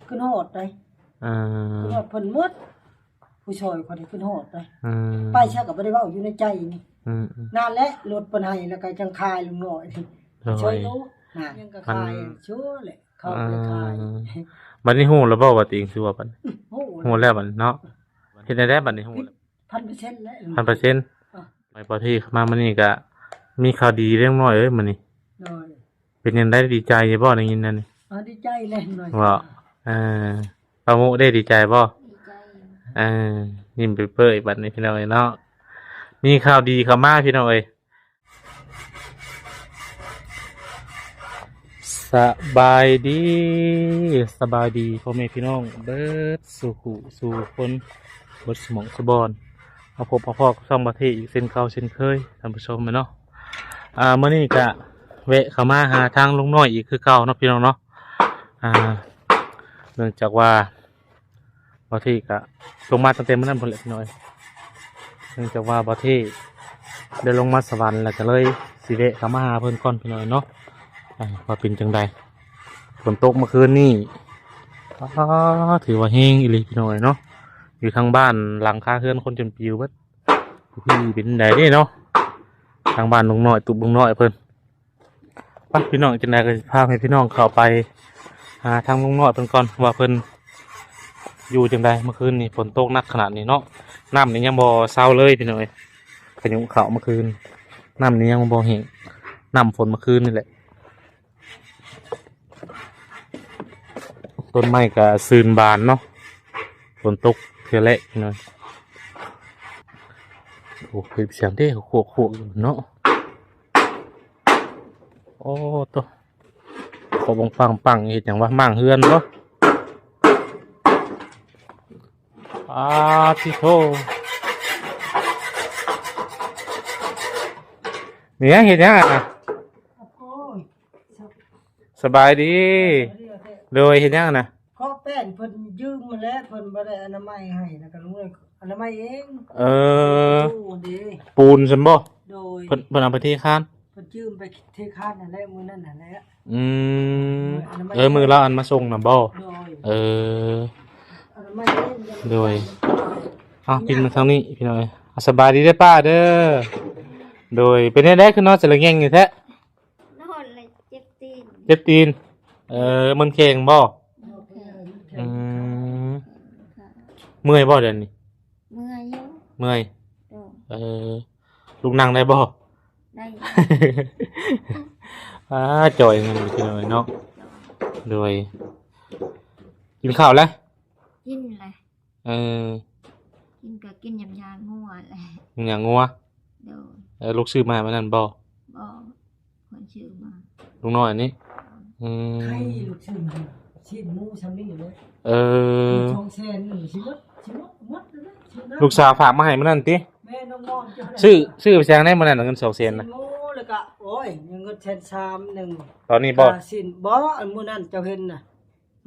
ຂຶ້ນຮອດໄດ໋ ອ່າ ຂຶ້ນຮອດເພິ່ນໝົດ ຜູ້ຊ່ອຍຂ້ອຍນີ້ຂຶ້ນຮອດໄດ໋ ອ່າ ໄປໃສກໍບໍ່ໄດ້ເວົ້າ ຢູ່ໃນໃຈນີ້ ອືມໆ ນັ້ນແຫຼະ ລົດເພິ່ນໃຫ້ແລ້ວກໍຈັ່ງຂາຍລຸງນ້ອຍນີ້ ໂດຍ ຊ່ອຍໂລ ນະ ຍັງກໍຂາຍ ມັນ ຊົ່ວແຫຼະ ເຂົາກໍຂາຍ ອ່າ ບັດນີ້ຮູ້ແລ້ວບໍ່ວ່າຕົວເອງຊົ່ວບັດນີ້? ຮູ້ ຮູ້ແລ້ວບັດນີ້ເນາະ ເຮັດແນວໃດບັດນີ້ຮູ້ແລ້ວ? ພັນເປີເຊັນແລ້ວ ພັນເປີເຊັນ ອ່າ ໄປປະເທດມາມື້ນີ້ກະມີຂ່າວດີເລັກນ້ອຍເອີຍມື້ນີ້ ໂດຍ ເປັນຈັ່ງໃດ ດີໃຈຢູ່ບໍ່ ໄດ້ຍິນແນວນີ້? ອ່າ ດີໃຈແຫຼະໜ້ອຍ ເວົ້າ ເອີ ປາໂມະເດ້ ດີໃຈບໍ່? ດີໃຈ ເອີ ຍິ້ມເປີຍໆ ບັດນີ້ພີ່ນ້ອງເອີຍເນາະ ມີຂ່າວດີເຂົ້າມາພີ່ນ້ອງເອີຍ. ສະບາຍດີ ສະບາຍດີພໍ່ແມ່ພີ່ນ້ອງເບິດສູ່ຜູ້ສູ່ຄົນ ເບິດສູ່ໝ່ອງສູ່ບ່ອນ ມາພົບມາພໍ້ກັບຊ່ອງບ່າວເທ່ອີກເຊັ່ນເກົ່າເຊັ່ນເຄີຍ ທ່ານຜູ້ຊົມເນາະ. ອ່າ ມື້ນີ້ກະແວະເຂົ້າມາຫາທາງລຸງນ້ອຍອີກຄືເກົ່າເນາະ ພີ່ນ້ອງເນາະ. ອ່າ ເນື່ອງຈາກວ່າ ບ່າວເທ່ກະລົງມາຕັ້ງແຕ່ມື້ນັ້ນພຸ້ນແຫຼະພີ່ນ້ອງເອີຍ ເນື່ອງຈາກວ່າບ່າວເທ່ໄດ້ລົງມາສະຫວັນ ແລ້ວກະເລີຍຊິແວະເຂົ້າມາຫາເພິ່ນກ່ອນພີ່ນ້ອງເນາະ ອ່າ ວ່າເປັນຈັ່ງໃດ. ຝົນຕົກເມື່ອຄືນນີ້ ອາ ຖືວ່າແຮງອີ່ຫຼີພີ່ນ້ອງເອີຍເນາະ ຢູ່ທາງບ້ານຫຼັງຄາເຮືອນຄົນຈົນປິວເບິດ ຜູ້ພີເປັນໃດເດ້ເນາະ ທາງບ້ານລຸງນ້ອຍ ຕຸບລຸງນ້ອຍເພິ່ນ. ໄປພີ່ນ້ອງ ຈັ່ງໃດກໍຊິພາໃຫ້ພີ່ນ້ອງເຂົ້າໄປຫາທາງລຸງນ້ອຍເພິ່ນກ່ອນ ວ່າເພິ່ນຢູ່ຈັ່ງໃດ. ເມື່ອຄືນນີ້ຝົນຕົກໜັກຂະໜາດນີ້ເນາະ ນ້ຳນີ້ຍັງບໍ່ເຊົາເລີຍພີ່ນ້ອງເອີຍ ພາຍຸເຂົ້າເມື່ອຄືນ ນ້ຳນີ້ຍັງບໍ່ແຫ້ງ ນ້ຳຝົນເມື່ອຄືນນີ້ແຫຼະ. ຕົ້ນໄມ້ກໍຊື່ນບານເນາະ ຝົນຕົກເທື່ອແລກພີ່ນ້ອງ. ໂອ້ ເຮັດສຽງເດ້ ໂຄກໆ ເນາະ. ໂອ້ໂຕ ເຂົາບັງປັງໆ ເຮັດຫຍັງວະ? ມ້າງເຮືອນບໍ່? ອາ ຕິໂທ ນີ້ເຮັດຫຍັງຫັ້ນນະ? ໂອ້ຍ ສະບາຍດີ ສະບາຍດີ. ໂດຍ ເຮັດຫຍັງຫັ້ນນະ? ເຄາະແປ້ນ ເພິ່ນຢືມມາແລ້ວ ເພິ່ນບໍ່ໄດ້ອະນາໄມໃຫ້ ແລ້ວກໍລົງເລີຍອະນາໄມເອງ. ເອີ ປູນເດ້ ປູນຊັ້ນບໍ່? ໂດຍ ເພິ່ນ ເພິ່ນເອົາໄປເທຄານ ເພິ່ນຢືມໄປເທຄານຫັ້ນແຫຼະ ມື້ນັ້ນຫັ້ນແຫຼະ. ອືມ ເອີ ມື້ລາວອັນມາສົ່ງນະບໍ່? ໂດຍ ເອີ ໂດຍ. ເອົາ ປິ່ນມາທາງນີ້ພີ່ນ້ອງເອີຍ. ສະບາຍດີເດີປ້າເດີ. ໂດຍ ເປັນແນວໃດຄືນອນສະລະແງ່ງຢູ່ແທ້? ນອນແລ້ວເຈັບຕີນ ເຈັບຕີນ. ເອີ ມັນແຂງບໍ່? ມັນແຂງ. ອືມ ເມື່ອຍບໍ່ດຽວນີ້? ເມື່ອຍຢູ່ ເມື່ອຍ. ໂດຍ ເອີ ລຸກນັ່ງໄດ້ບໍ່? ໄດ້. ອາ ຈ່ອຍເງິນຢູ່ພີ່ນ້ອງເອີຍເນາະ. ໂດຍ ກິນເຂົ້າແລ້ວ? ກິນແລ້ວ. ເອີ ກິນກໍກິນຢຳຢາງົວແຫຼະ. ຢຳຢາງົວ? ໂດຍ. ເອີ ລູກຊື້ມາໃຫ້ມື້ນັ້ນບໍ່? ບໍ່ ເພິ່ນຊື້ມາ ລຸງນ້ອຍນີ້. ອືມ ໃຜລູກຊື້ມາ ຊີ້ນໝູຊ່ຳນີ້ເລີຍ. ເອີ ສອງແສນໜຶ່ງ ຊິໝົດ ຊິໝົດ ໝົດເລີຍ. ລູກສາວຝາກມາໃຫ້ມື້ນັ້ນຕິ? ແມ່ນ ນ້ອງໆ ຊື້ ຊື້ໄປຊ່າງໃດມື້ນັ້ນ ເງິນສອງແສນນະ? ຊີ້ນໝູ ແລ້ວກໍ ໂອ້ຍ ເງິນແສນສາມໜຶ່ງ. ຕອນນີ້ບໍ່? ຊີ້ນບໍ່ ອັນມື້ນັ້ນເຈົ້າເຫັນນະ.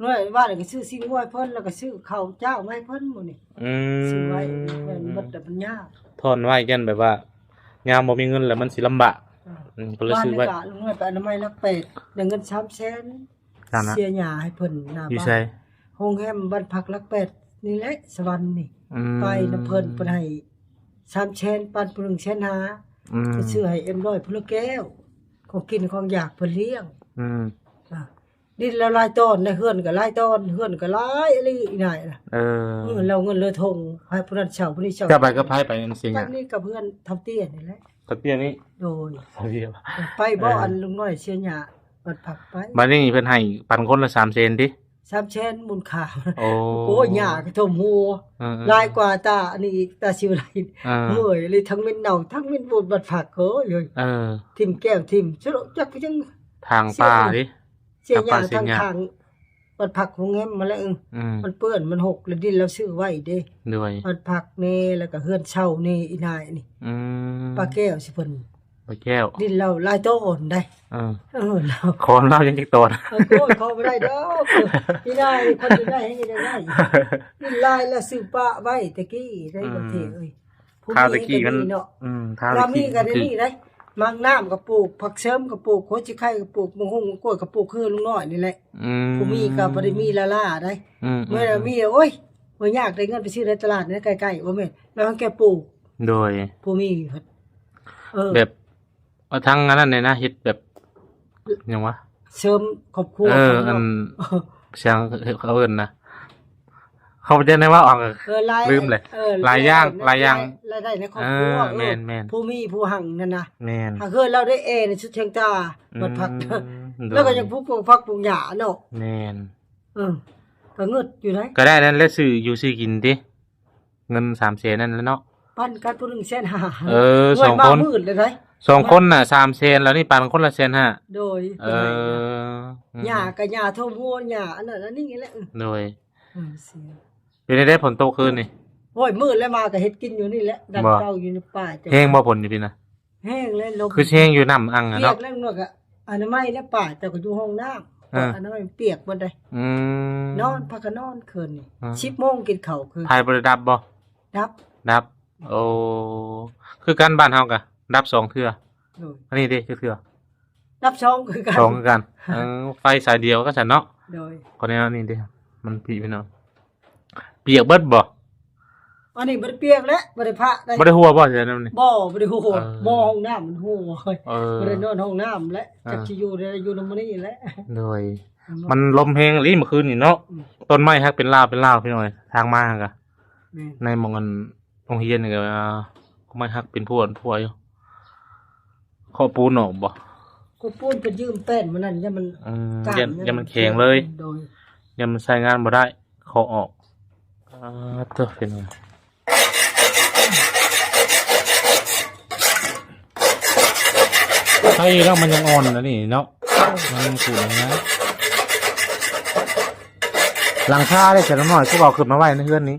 ນ້ອຍວ່າແລ້ວກໍຊື້ຊີ້ນງວໃຫ້ເພິ່ນ ແລ້ວກໍຊື້ເຂົ້າເຈົ້າມາໃຫ້ເພິ່ນມື້ນີ້. ອືມ ຊື້ໄວ້ ແມ່ນໝົດແຕ່ປັນຍາ ຖອນໄວ້ ຢ້ານແບບວ່າຍາມບໍ່ມີເງິນແລ້ວມັນຊິລຳບາກ. ເອີ ອືມ ກໍເລີຍຊື້ໄວ້. ວ່າແລ້ວກໍລຸງນ້ອຍໄປອະນາໄມຫຼັກແປດ ໄດ້ເງິນສາມແສນ ເສຍຫຍ້າໃຫ້ເພິ່ນໜ້າບ້ານ. ຢູ່ໃສ? ໂຮງແຮມບ້ານພັກຫຼັກແປດນີ້ແຫຼະ ສະຫວັນນີ້. ອືມ ໄປນຳເພິ່ນ ເພິ່ນໃຫ້ສາມແສນ ປານຜູ້ໜຶ່ງແສນຫ້າ. ອືມ ເພິ່ນຊື້ໃຫ້ເອັມຮ້ອຍ ຜູ້ລະແກ້ວ ຂອງກິນຂອງຢາກເພິ່ນລ້ຽງ. ອືມ ອ່າ ດິນລາວຫຼາຍຕອນ ໃນເຮືອນກໍຫຼາຍຕອນ ເຮືອນກໍຫຼາຍອີ່ຫຼີ ອີ່ນາຍນະ. ເອີ ເອີ ລາວເງິນເຫຼືອຖົງ ໃຫ້ຜູ້ນັ້ນເຊົ່າ ຜູ້ນີ້ເຊົ່າ. ເຈົ້າໄປກັບໃຜ? ໄປອັນເຊຍ ໄປນີ້ກັບເຮືອນເຖົ້າເຕ້ຍນີ້ແຫຼະ. ເຖົ້າເຕ້ຍນີ້? ໂດຍ. ໄປບໍ່? ເອີ ອັນລຸງນ້ອຍເສຍຫຍ້າບັດພັກໄປ. ບັດນີ້ເພິ່ນໃຫ້ປັນຄົນລະສາມແສນຕິ? ສາມແສນມູນຄ່າ. ໂອ້ ໂອ້ຍ ຫຍ້າກໍຖ້ວມຫົວ. ເອີໆໆ ຫຼາຍກວ່າຕາອັນນີ້ອີກ ຕາຊິວໄລ. ເອີ ເອີຍ ເລີຍທັງເໝັນເນົ່າ ທັງເໝັນບູດບັດພັກ. ໂອ້ຍ ເອີ ຖິ້ມແກ້ວຖິ້ມ ສະໂລະຈັກກໍຍັງ ທາງປ່າເດ້ ເສຍຫຍ້າ ທາງຂ້າງວັດພັກໂຮງແຮມມາແລ້ວ. ອືມ ມັນເປື້ອນ ມັນຫົກ ແລ້ວດິນລາວຊື້ໄວ້ເດ້. ໂດຍ ວັດພັກແດ່ ແລ້ວກໍເຮືອນເຊົ່າແດ່ ອີ່ນາຍນີ້. ອືມ ປ້າແກ້ວຊິເພິ່ນ ປ້າແກ້ວ ດິນລາວຫຼາຍຕອນໃດ໋. ເອີ ເອີ ລາວ ຂໍລາວຍັງຈັກຕອນ? ເອີ ໂອ້ຍ ຂໍບໍ່ໄດ້ດອກ ອີ່ນາຍ ຄົນຢູ່ໄດ້ ໃຫ້ໄດ້ ດິນຫຼາຍ ລາວຊື້ປະໄວ້ແຕ່ກີ້ໄດ໋. ອືມ ປະເທດເອີຍ ຄາວແຕ່ກີ້ມັນ ເນາະ. ອືມ ຄາວແຕ່ກີ້ ລາວມີກໍໄດ້ນີ້ໄດ໋. ໝາກນ້ຳກໍປູກ, ຜັກເສີມກໍປູກ, ຫົວຈີໄຄກໍປູກ, ໝາກຫຸ່ງໝາກກ້ວຍກໍປູກ ຄືລຸງນ້ອຍນີ້ແຫຼະ. ອືມ ຜູ້ມີກໍບໍ່ໄດ້ມີລ້າໆໃດ໋. ອືມໆໆ ເມື່ອມີ ໂອ້ຍ ບໍ່ຍາກ ໄດ້ເງິນໄປຊື້ໃນຕະຫຼາດໃນໃກ້ໆ ບໍ່ແມ່ນ ແລ້ວໃຫ້ແກປູກ. ໂດຍ ຜູ້ມີ ເອີ ແບບ ເອົາທັງອັນນັ້ນແດ່ນະ ເຮັດແບບ ຫຍັງວະ ເສີມຄອບຄົວ ເອີ ອັນ ເອີ ຫຍັງເຂົາເອີ້ນນະ ເຂົາຈະໄດ້ເວົ້າ ເອີ ລືມເລີຍ. ເອີ ຫຼາຍຢ່າງ ຫຼາຍຢ່າງ ລາຍໄດ້ໃນຄອບຄົວ. ເອີ ເອີ ແມ່ນໆ ຜູ້ມີຜູ້ຮັ່ງນັ້ນນະ ແມ່ນ ຫາກເຮືອນລາວໄດ້ແອໃນສຸດເທິງຕາ ອືມ ບັດພັກ ໂດຍ ແລ້ວກໍຍັງປູກຜັກປູກຫຍ້າເນາະ. ແມ່ນ ເອີ ກໍເງິດຢູ່ໃດ໋ ກໍໄດ້ນັ້ນແຫຼະ ຊື້ຢູ່ຊື້ກິນຕິ. ເງິນສາມແສນນັ້ນແຫຼະເນາະ ປັນກັນຜູ້ໜຶ່ງແສນຫ້າ. ເອີ ສອງຄົນ ສອງຄົນນະສາມແສນ ແລ້ວນີ້ປັນຄົນລະແສນຫ້າ. ໂດຍ ເອີ ຫຍ້າກໍຫຍ້າຖ້ວມຫົວ ຫຍ້າອັນນັ້ນອັນນີ້ແຫຼະ. ໂດຍ ເອີ ເປັນໄດ໋ຝົນຕົກຄືນນີ້? ໂອ້ຍ ມືດແລ້ວ ມາກໍເຮັດກິນຢູ່ນີ້ແຫຼະ ດັນເຕົາຢູ່ໃນປ່າ. ແຮງບໍ່ຝົນຢູ່ພີ້ນະ? ແຮງແລ້ວ ລົມ ຄືແຮງຢູ່ ນ້ຳອັ່ງ ເນາະ ປຽກແລ້ວ. ອະນາໄມແລ້ວ ປ້າເຈົ້າກໍຢູ່ຫ້ອງນ້ຳ ເອີ ອະນາໄມປຽກໝົດເດ້. ອືມ ນອນ ພາກັນນອນຄືນນີ້ ເອີ ສິບໂມງກິນເຂົ້າຄືນ. ໄຟບໍ່ໄດ້ດັບບໍ່? ດັບ ດັບ. ໂອ້ ຄືກັນ ບ້ານເຮົາກະດັບສອງເທື່ອ. ໂດຍ ອັນນີ້ເດ້ ຈັກເທື່ອ? ດັບສອງຄືກັນ ສອງຄືກັນ. ເອີ ໄຟສາຍດຽວກັນຊັ້ນເນາະ. ໂດຍ ກໍແນວນີ້ເດ້ ມັນພີ້ພີ່ນ້ອງ. ປຽກເບິດບໍ່? ອັນນີ້ບໍ່ໄດ້ປຽກແຫຼະ ບໍ່ໄດ້ພະໄດ໋. ບໍ່ໄດ້ຮົ່ວບໍ່? ບໍ່ ບໍ່ໄດ້ຮົ່ວ. ເອີ ໝໍ້ຫ້ອງນ້ຳມັນຮົ່ວ. ເອີ ບໍ່ໄດ້ນອນຫ້ອງນ້ຳແຫຼະ. ເອີ ຈັກຊິຢູ່ໃດ ຢູ່ນຳມື້ນີ້ແຫຼະ. ໂດຍ ມັນລົມແຮງອີ່ຫຼີມື້ຄືນນີ້ເນາະ. ອືມ ຕົ້ນໄມ້ຫັກເປັນລາວເປັນລາວ ພີ່ນ້ອງເອີຍ ທາງມາຫັ້ນກະ. ແມ່ນ ໃນໝ່ອງອັນ ໂຮງຮຽນນີ້ກໍວ່າ ກໍໄມ້ຫັກເປັນພວງເປັນພວງຢູ່. ເຄາະປູນອອກບໍ່? ເຄາະປູນ ເພິ່ນຢືມແປ້ນມື້ນັ້ນ ຢ້ານມັນ ອືມ ກ້າງ ຢ້ານ ຢ້ານມັນແຂງເລີຍ. ໂດຍ ຢ້ານມັນໃຊ້ງານບໍ່ໄດ້ ເຄາະອອກ. ອາ ໂທ້ ເປັນຫຍັງ? ໃຊ້ແລ້ວມັນຍັງອ່ອນອັນນີ້ເນາະ ມັນຂູດຫຍັງນະ. ຫຼັງຄາເດ້ ສາວນ້ອຍ ຄືເອົາຂຶ້ນມາໄວ້ໃນເຮືອນນີ້?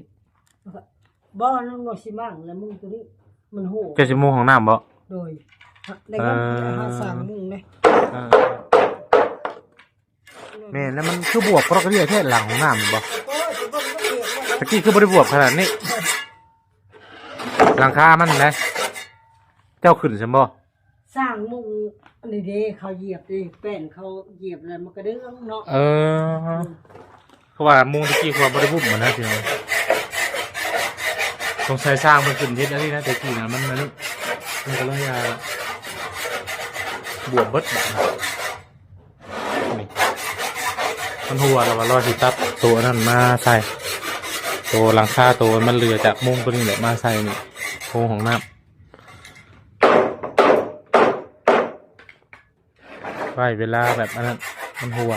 ບໍ່ ນ້ອງນ້ອຍຊິມ້າງແລ້ວ ມຸງຕົວນີ້ມັນໂຫ. ເຈົ້າຊິມຸງຫ້ອງນ້ຳບໍ່? ໂດຍ ໃນງານ ເອີ ຫາສ້າງມຸງເດ້. ເອີ ແມ່ນແລ້ວ ມັນຄືບວບປະກະເດຍແທ້ ຫຼັງຫ້ອງນ້ຳແມ່ນບໍ່? ໂອ້ຍ ຕະກີ້ຄືບໍ່ໄດ້ບວບຂະໜາດນີ້. ຫຼັງຄາມັນນະ ເຈົ້າຂຶ້ນຊັ້ນບໍ່? ສ້າງມຸງອັນນີ້ເດ້ ເຂົາຢຽບເດ້ ແປ້ນເຂົາຢຽບແລ້ວມັນກະເດືອງເນາະ. ເອີ ອືມ ເພາະວ່າມຸງຕະກີ້ ເພາະວ່າບໍ່ໄດ້ບຸ້ມຫັ້ນນະພີ່ນ້ອງ. ສົງໄສສ້າງເພິ່ນຂຶ້ນເຮັດອັນນີ້ນະ ແຕ່ກີ້ນະ ມັນ ມັນ ມັນກໍເລີຍ ອ່າ ບວມເບິດບາດນີ້. ມັນຮົ່ວແລ້ວວ່າ ລອຊິຕັດໂຕອັນນັ້ນມາໃສ່ ໂຕຫຼັງຄາ ໂຕມັນເຫຼືອຈາກມຸງໂຕນີ້ແຫຼະ ມາໃສ່ນີ້ ໂພງຫ້ອງນ້ຳ. ໄວ້ເວລາແບບອັນນັ້ນ ມັນຮົ່ວ.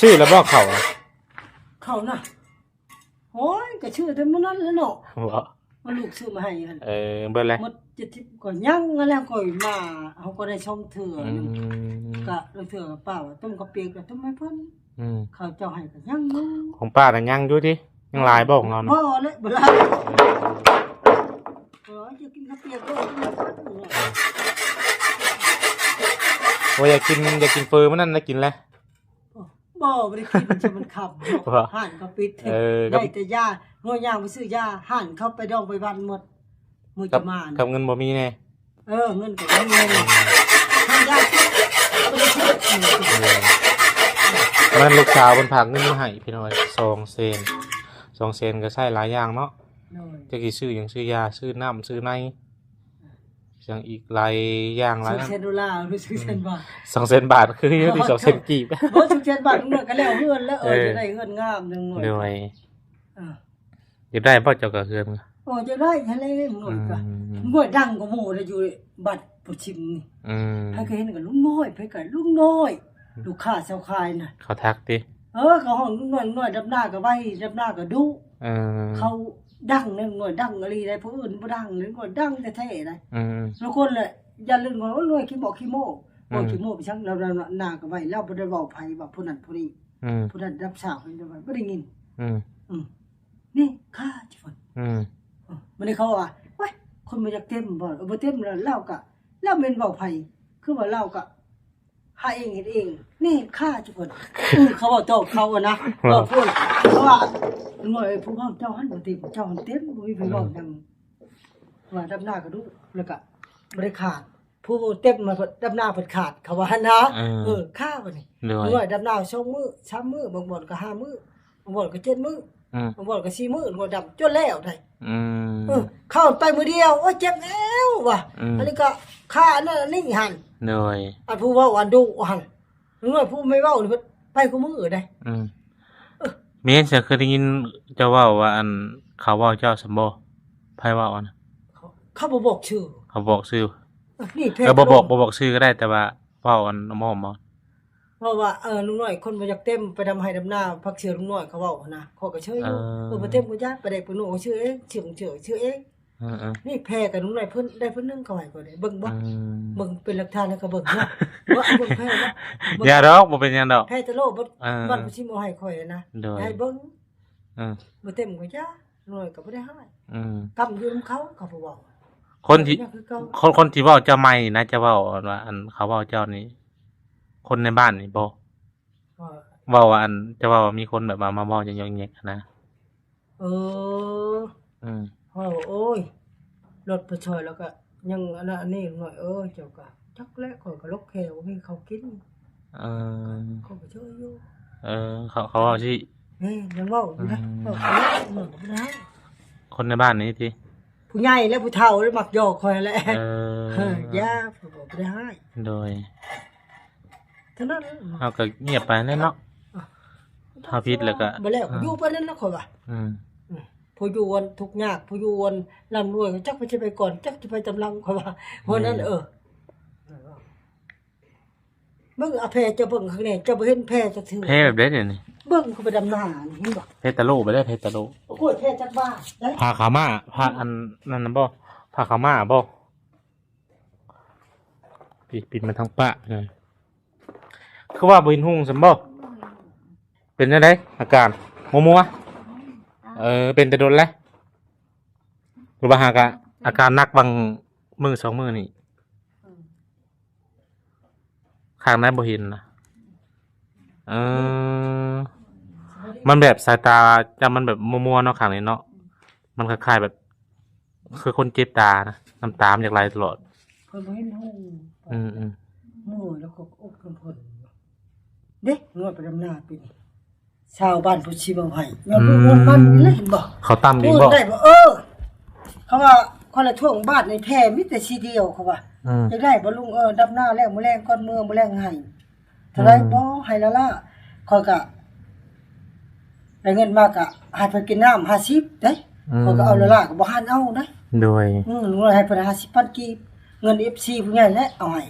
ຊື້ແລ້ວບໍ່ເຂົ້າ? ເຂົ້ານະ ໂອ້ຍ ກໍຊື້ແຕ່ມື້ນັ້ນແຫຼະເນາະ. ບໍ່ ວ່າລູກຊື້ມາໃຫ້ຫັ້ນ. ເອີ ເບິດແລ້ວ ໝົດເຈັດສິບ ກໍຍັງຫັ້ນແຫຼະ. ຂ້ອຍມາ ເຮົາກໍໄດ້ສອງເທື່ອ. ອືມ ກໍລາງເທື່ອກໍປ້າວ່າຕົ້ມເຂົ້າປຽກ ກໍຕົ້ມໃຫ້ເພິ່ນ. ອືມ ເຂົາເຈົ້າໃຫ້ກໍຍັງຢູ່. ຂອງປ້ານະຍັງຢູ່ຕິ? ຍັງຫຼາຍບໍ່ຂອງເຮົານະ? ບໍ່ແຫຼະ ບໍ່ຫຼາຍ. ເອີ ຢາກກິນເຂົ້າປຽກບໍ່? ໂອ້ຍ ຢາກກິນ ຢາກກິນເຝີມື້ນັ້ນໄດ້ກິນແລ້ວ? ບໍ່ ບໍ່ໄດ້ກິນ ມັນຄ່ຳ. ບໍ່ ຮ້ານກໍປິດ. ເອີ ໄດ້ແຕ່ຢາ ເຮົາຍ່າງໄປຊື້ຢາ ຮ້ານເຂົາໄປດອງໄປວັນໝົດ. ມື້ຈະມາ ກັບເງິນບໍ່ມີແນ່. ເອີ ເງິນກໍບໍ່ມີແນ່. ເອີ ມັນລູກສາວເພິ່ນຝາກເງິນມາໃຫ້ພີ່ນ້ອງ ສອງແສນ ສອງແສນ ກໍໃຊ້ຫຼາຍຢ່າງເນາະ. ໂດຍ ຈັກຊິຊື້ຫຍັງ ຊື້ຢາ ຊື້ນ້ຳ ຊື້ໃນ ຫຍັງອີກຫຼາຍຢ່າງຫຼາຍ. ສອງແສນໂດລາ ຫຼື ສອງແສນບາດ? ສອງແສນບາດຄືຢູ່ຕິ ສອງແສນກີບ. ບໍ່ ສອງແສນບາດ ມັນກໍແລ້ວເຮືອນແລ້ວ. ເອີ ເອີ ຈະໄດ້ເຮືອນງາມຈັ່ງໜ້ອຍ. ໂດຍ ເອີ ຢາກໄດ້ບໍ່ເຈົ້າກໍເຮືອນ? ໂອ້ ຢາກໄດ້ຫັ້ນແຫຼະ ໜ້ອຍກໍ ອືມ ໜ້ອຍດັງກວ່າໝູ່ເດ້ ຢູ່ບັດຜູ້ຊິມນີ້. ອືມ ໃຜກໍເຫັນກໍລຸງນ້ອຍ ໃຜກໍລຸງນ້ອຍ. ອືມ ລູກຄ້າຊາວຂາຍນະ ເຂົາທັກຕິ? ເອີ ເຂົາຮ້ອງລຸງນ້ອຍ ລຸງນ້ອຍ ດຳນາກໍໄວ ດຳນາກໍດຸ. ເອີ ເຂົາດັງນະ ລຸງນ້ອຍດັງອີ່ຫຼີໃດ໋ ຜູ້ອື່ນບໍ່ດັງ ລຸງນ້ອຍດັງແທ້ໆໃດ໋. ອືມ ບາງຄົນແຫຼະຢ້ານລຸງນ້ອຍ ໂອ້ຍ ຂີ້ໂມ້ຂີ້ໂມ້. ອືມ ໂອ້ຍ ຂີ້ໂມ້ໄປຊັ້ນ ລາວ ລາວໜ້າກໍໄວ ລາວບໍ່ໄດ້ເວົ້າໃຜວ່າຜູ້ນັ້ນຜູ້ນີ້. ອືມ ຜູ້ນັ້ນດັບສາວ ເພິ່ນບໍ່ໄດ້ຍິນ. ອືມ ອືມ ນີ້ຂ້າຈະຟັງ. ອືມ ເອີ ບັດນີ້ເຂົາວ່າ ໂອ້ຍ ຄົນບໍ່ຢາກເຕັມບໍ່? ເອີ ບໍ່ເຕັມແລ້ວ ລາວກະ ລາວແມ່ນເວົ້າໃຜ? ຄືວ່າລາວກະ ຫາເອງເຮັດເອງ ນີ້ຂ້າຈຸເພິ່ນ ເອີ ເຂົາເວົ້າຕໍ່ເຂົາຫັ້ນນະ ເວົ້າເພິ່ນ ເພາະວ່າ ນ້ອຍ ຜູ້ເວົ້າເຈົ້າຫັ້ນບໍ່ເຕັມ ເຈົ້າຫັ້ນເຕັມ ບໍ່ມີໃຜເວົ້າຫຍັງ ວ່າດຳນາກະດຸ ແລ້ວກະບໍ່ໄດ້ຂາດ ຜູ້ເຕັມມາດຳນາເພິ່ນຂາດ ເຂົາວ່າຫັ້ນນະ ເອີ ເອີ ຂ້າບັດນີ້ ນ້ອຍ ດຳນາສອງມື້ ສາມມື້ ບາງບ່ອນກະຫ້າມື້ ບາງບ່ອນກະເຈັດມື້ ອືມ ບາງບ່ອນກະສີ່ມື້ ບາງບ່ອນດຳຈົນແລ້ວໄດ໋ ອືມ ເອີ ເຂົາໄປມື້ດຽວ ໂອ້ຍ ເຈັບແອວວ່າ ອືມ ອັນນີ້ກະຂ້າອັນນັ້ນອັນນີ້ຫັ້ນ ໂດຍ ອັນຜູ້ເວົ້າອັນດຸຫັ້ນ ນ້ອຍ ຜູ້ໄມ່ເວົ້ານີ້ເພິ່ນໄປຄູ່ມື້ໃດ໋ ອືມ ເອີ ແມ່ນ ສະ ເຄີຍໄດ້ຍິນເຈົ້າເວົ້າວ່າ ອັນ ເຂົາເວົ້າເຈົ້າຊັ້ນບໍ່? ໃຜເວົ້າຫັ້ນນະ? ເຂົາ ເຂົາບໍ່ບອກຊື່ ເຂົາບອກຊື່ ເອີ ນີ້ແພ ເອີ ບໍ່ບອກ ບໍ່ບອກຊື່ກະໄດ້ ແຕ່ວ່າເວົ້າອັນອ້ອມໆ ເວົ້າ ເວົ້າວ່າ ເອີ ລຸງນ້ອຍ ຄົນບໍ່ຢາກເຕັມ ໄປດຳໄຮ່ດຳນາ ພັກເຊື່ອລຸງນ້ອຍ ເຂົາເວົ້າຫັ້ນນະ ຂ້ອຍກະເຊີຍຢູ່ ເອີ ເອີ ບໍ່ເຕັມກະຢ່າ ໄປໄດ້ປາໂນກະຊື່ເອງ ຊື່ ຊື່ ຊື່ເອງ ເອີໆ ນີ້ແພກະລຸງນ້ອຍເພິ່ນໄດ້ເພິ່ນໜຶ່ງ ເຂົາໃຫ້ຂ້ອຍເດ້ ເບິ່ງບໍ່ ອືມ ເບິ່ງເປັນຫຼັກຖານໃຫ້ເຂົາເບິ່ງເນາະ ວ່າເບິ່ງແພເນາະ ເບິ່ງ ຢ່າດອກ ບໍ່ເປັນຫຍັງດອກ ແພຕະໂລ ເອີ ບັດ ບັດຊິມາໃຫ້ຂ້ອຍນະ ໂດຍ ໃຫ້ເບິ່ງ ເອີ ບໍ່ເຕັມກະຢ່າ ນ້ອຍກະບໍ່ໄດ້ຮ້າຍ ອືມ ກຳຢູ່ນຳເຂົາ ເຂົາບໍ່ເວົ້າ ຄົນທີ່ ຄົນ ຄົນທີ່ເວົ້າເຈົ້າໃໝ່ນະ ຈະເວົ້າວ່າ ອັນ ເຂົາເວົ້າເຈົ້ານີ້ ຄົນໃນບ້ານນີ້ບໍ່? ເວົ້າວ່າ ອັນ ຈະເວົ້າວ່າມີຄົນແບບວ່າມາເວົ້າຢອກໆຫັ້ນນະ ເອີ ອືມ ເວົ້າ ໂອ້ຍ ລົດໄປຊ່ອຍແລ້ວກະຍັງອັນນັ້ນອັນນີ້ໜ້ອຍ ເອີ ເຈົ້າກະຈັກແຫຼະ ຂ້ອຍກະລົກແຄ່ບໍ່ມີເຂົ້າກິນ ເອີ ຂ້ອຍກະເຈີຢູ່ ເອີ ເຂົາ ເຂົາເວົ້າຊີ້ ແມ່ນ ຍັງເວົ້າຢູ່ນະ ອືມ ເວົ້າຢູ່ ຄົນໃນບ້ານນີ້ຕິ ຜູ້ໃຫຍ່ແລະຜູ້ເຖົ້າແລະມັກຢອກຂ້ອຍແຫຼະ ເອີ ຢ່າ ຂ້ອຍບໍ່ໄດ້ຮ້າຍ ໂດຍ ເທົ່ານັ້ນ ເຮົາກະງຽບໄປແຫຼະເນາະ ເຮົາຜິດແລ້ວກະ ບໍ່ແລ້ວ ເອີ ຢູ່ປານນັ້ນລະຂ້ອຍວ່າ ອືມ ອືມ ຜູ້ຢູ່ອັນທຸກຍາກ ຜູ້ຢູ່ອັນລ່ຳລວຍ ຈັກໃຜຊິໄປກ່ອນ ຈັກຊິໄປຕາມຫຼັງ ຂ້ອຍວ່າ ເພາະນັ້ນ ເອີ ເບິ່ງ ເອົາແພເຈົ້າເບິ່ງຂ້າງໃນ ເຈົ້າບໍ່ເຫັນແພຈັກເທື່ອ ແພແບບໃດດຽວນີ້ ເບິ່ງ ເຂົາໄປດຳນານີ້ ເຫັນບໍ່ ແພຕະໂລໄປເດ້ ແພຕະໂລ ໂອ້ຍ ແພຈັກບາດໄດ໋ ຜ້າຂາວມ້າ ຜ້າອັນນັ້ນນະບໍ່ ຜ້າຂາວມ້າບໍ່ ປິດ ປິດມາທາງປາກ ຄືວ່າບໍ່ເຫັນຮຸ່ງຊັ້ນບໍ່? ເປັນຈັ່ງໃດອາການ? ມົວໆ? ເອີ ເປັນແຕ່ດົນແລ້ວ ຫຼືວ່າຫາກະອາການໜັກຫວ່າງມື້ສອງມື້ນີ້? ຂ້າງໃດບໍ່ເຫັນນະ ເອີ ມັນແບບສາຍຕາຈຳມັນແບບມົວໆເນາະ ຂ້າງນີ້ເນາະ ມັນຄ້າຍໆແບບ ຄືຄົນເຈັບຕານະ ນ້ຳຕາມັນຢາກໄຫຼຕະຫຼອດ ເພິ່ນບໍ່ເຫັນຫຸ່ງ ອືມໆ ເມື່ອຍແລ້ວກໍອົບນ້ຳເພິ່ນເດ້ ນ້ອຍໄປດຳນາປີນີ້ ຊາວບ້ານເພິ່ນຊິມາໃຫ້ ຍ້ອນລູກຍ້ອນມັນນີ້ແຫຼະ ເຫັນບໍ່ ເຂົາຕຳອີກບໍ່ ໄດ້ບໍ່ ເອີ ເຂົາວ່າ ຂ້ອຍລະທວງບ້ານໃນແພມີແຕ່ສີດຽວ ເຂົາວ່າ ອືມ ຢາກໄດ້ບໍ່ລຸງ ເອີ ດຳນາແລ້ວ ມື້ແລງກ່ອນເມືອ ມື້ແລງໃຫ້ ເທົ່າໃດ ອືມ ບໍ່ໃຫ້ລະລະ ຂ້ອຍກະໄດ້ເງິນມາກະໃຫ້ເພິ່ນກິນນ້ຳຫ້າສິບເດ້ ອືມ ຂ້ອຍກະເອົາລະລະກະບໍ່ຫັນເອົາເດ້ ໂດຍ ອືມ ລຸງນ້ອຍໃຫ້ເພິ່ນຫ້າສິບພັນກີບ ເງິນເອັຟຊີຜູ້ໃຫຍ່ແຫຼະເອົາໃຫ້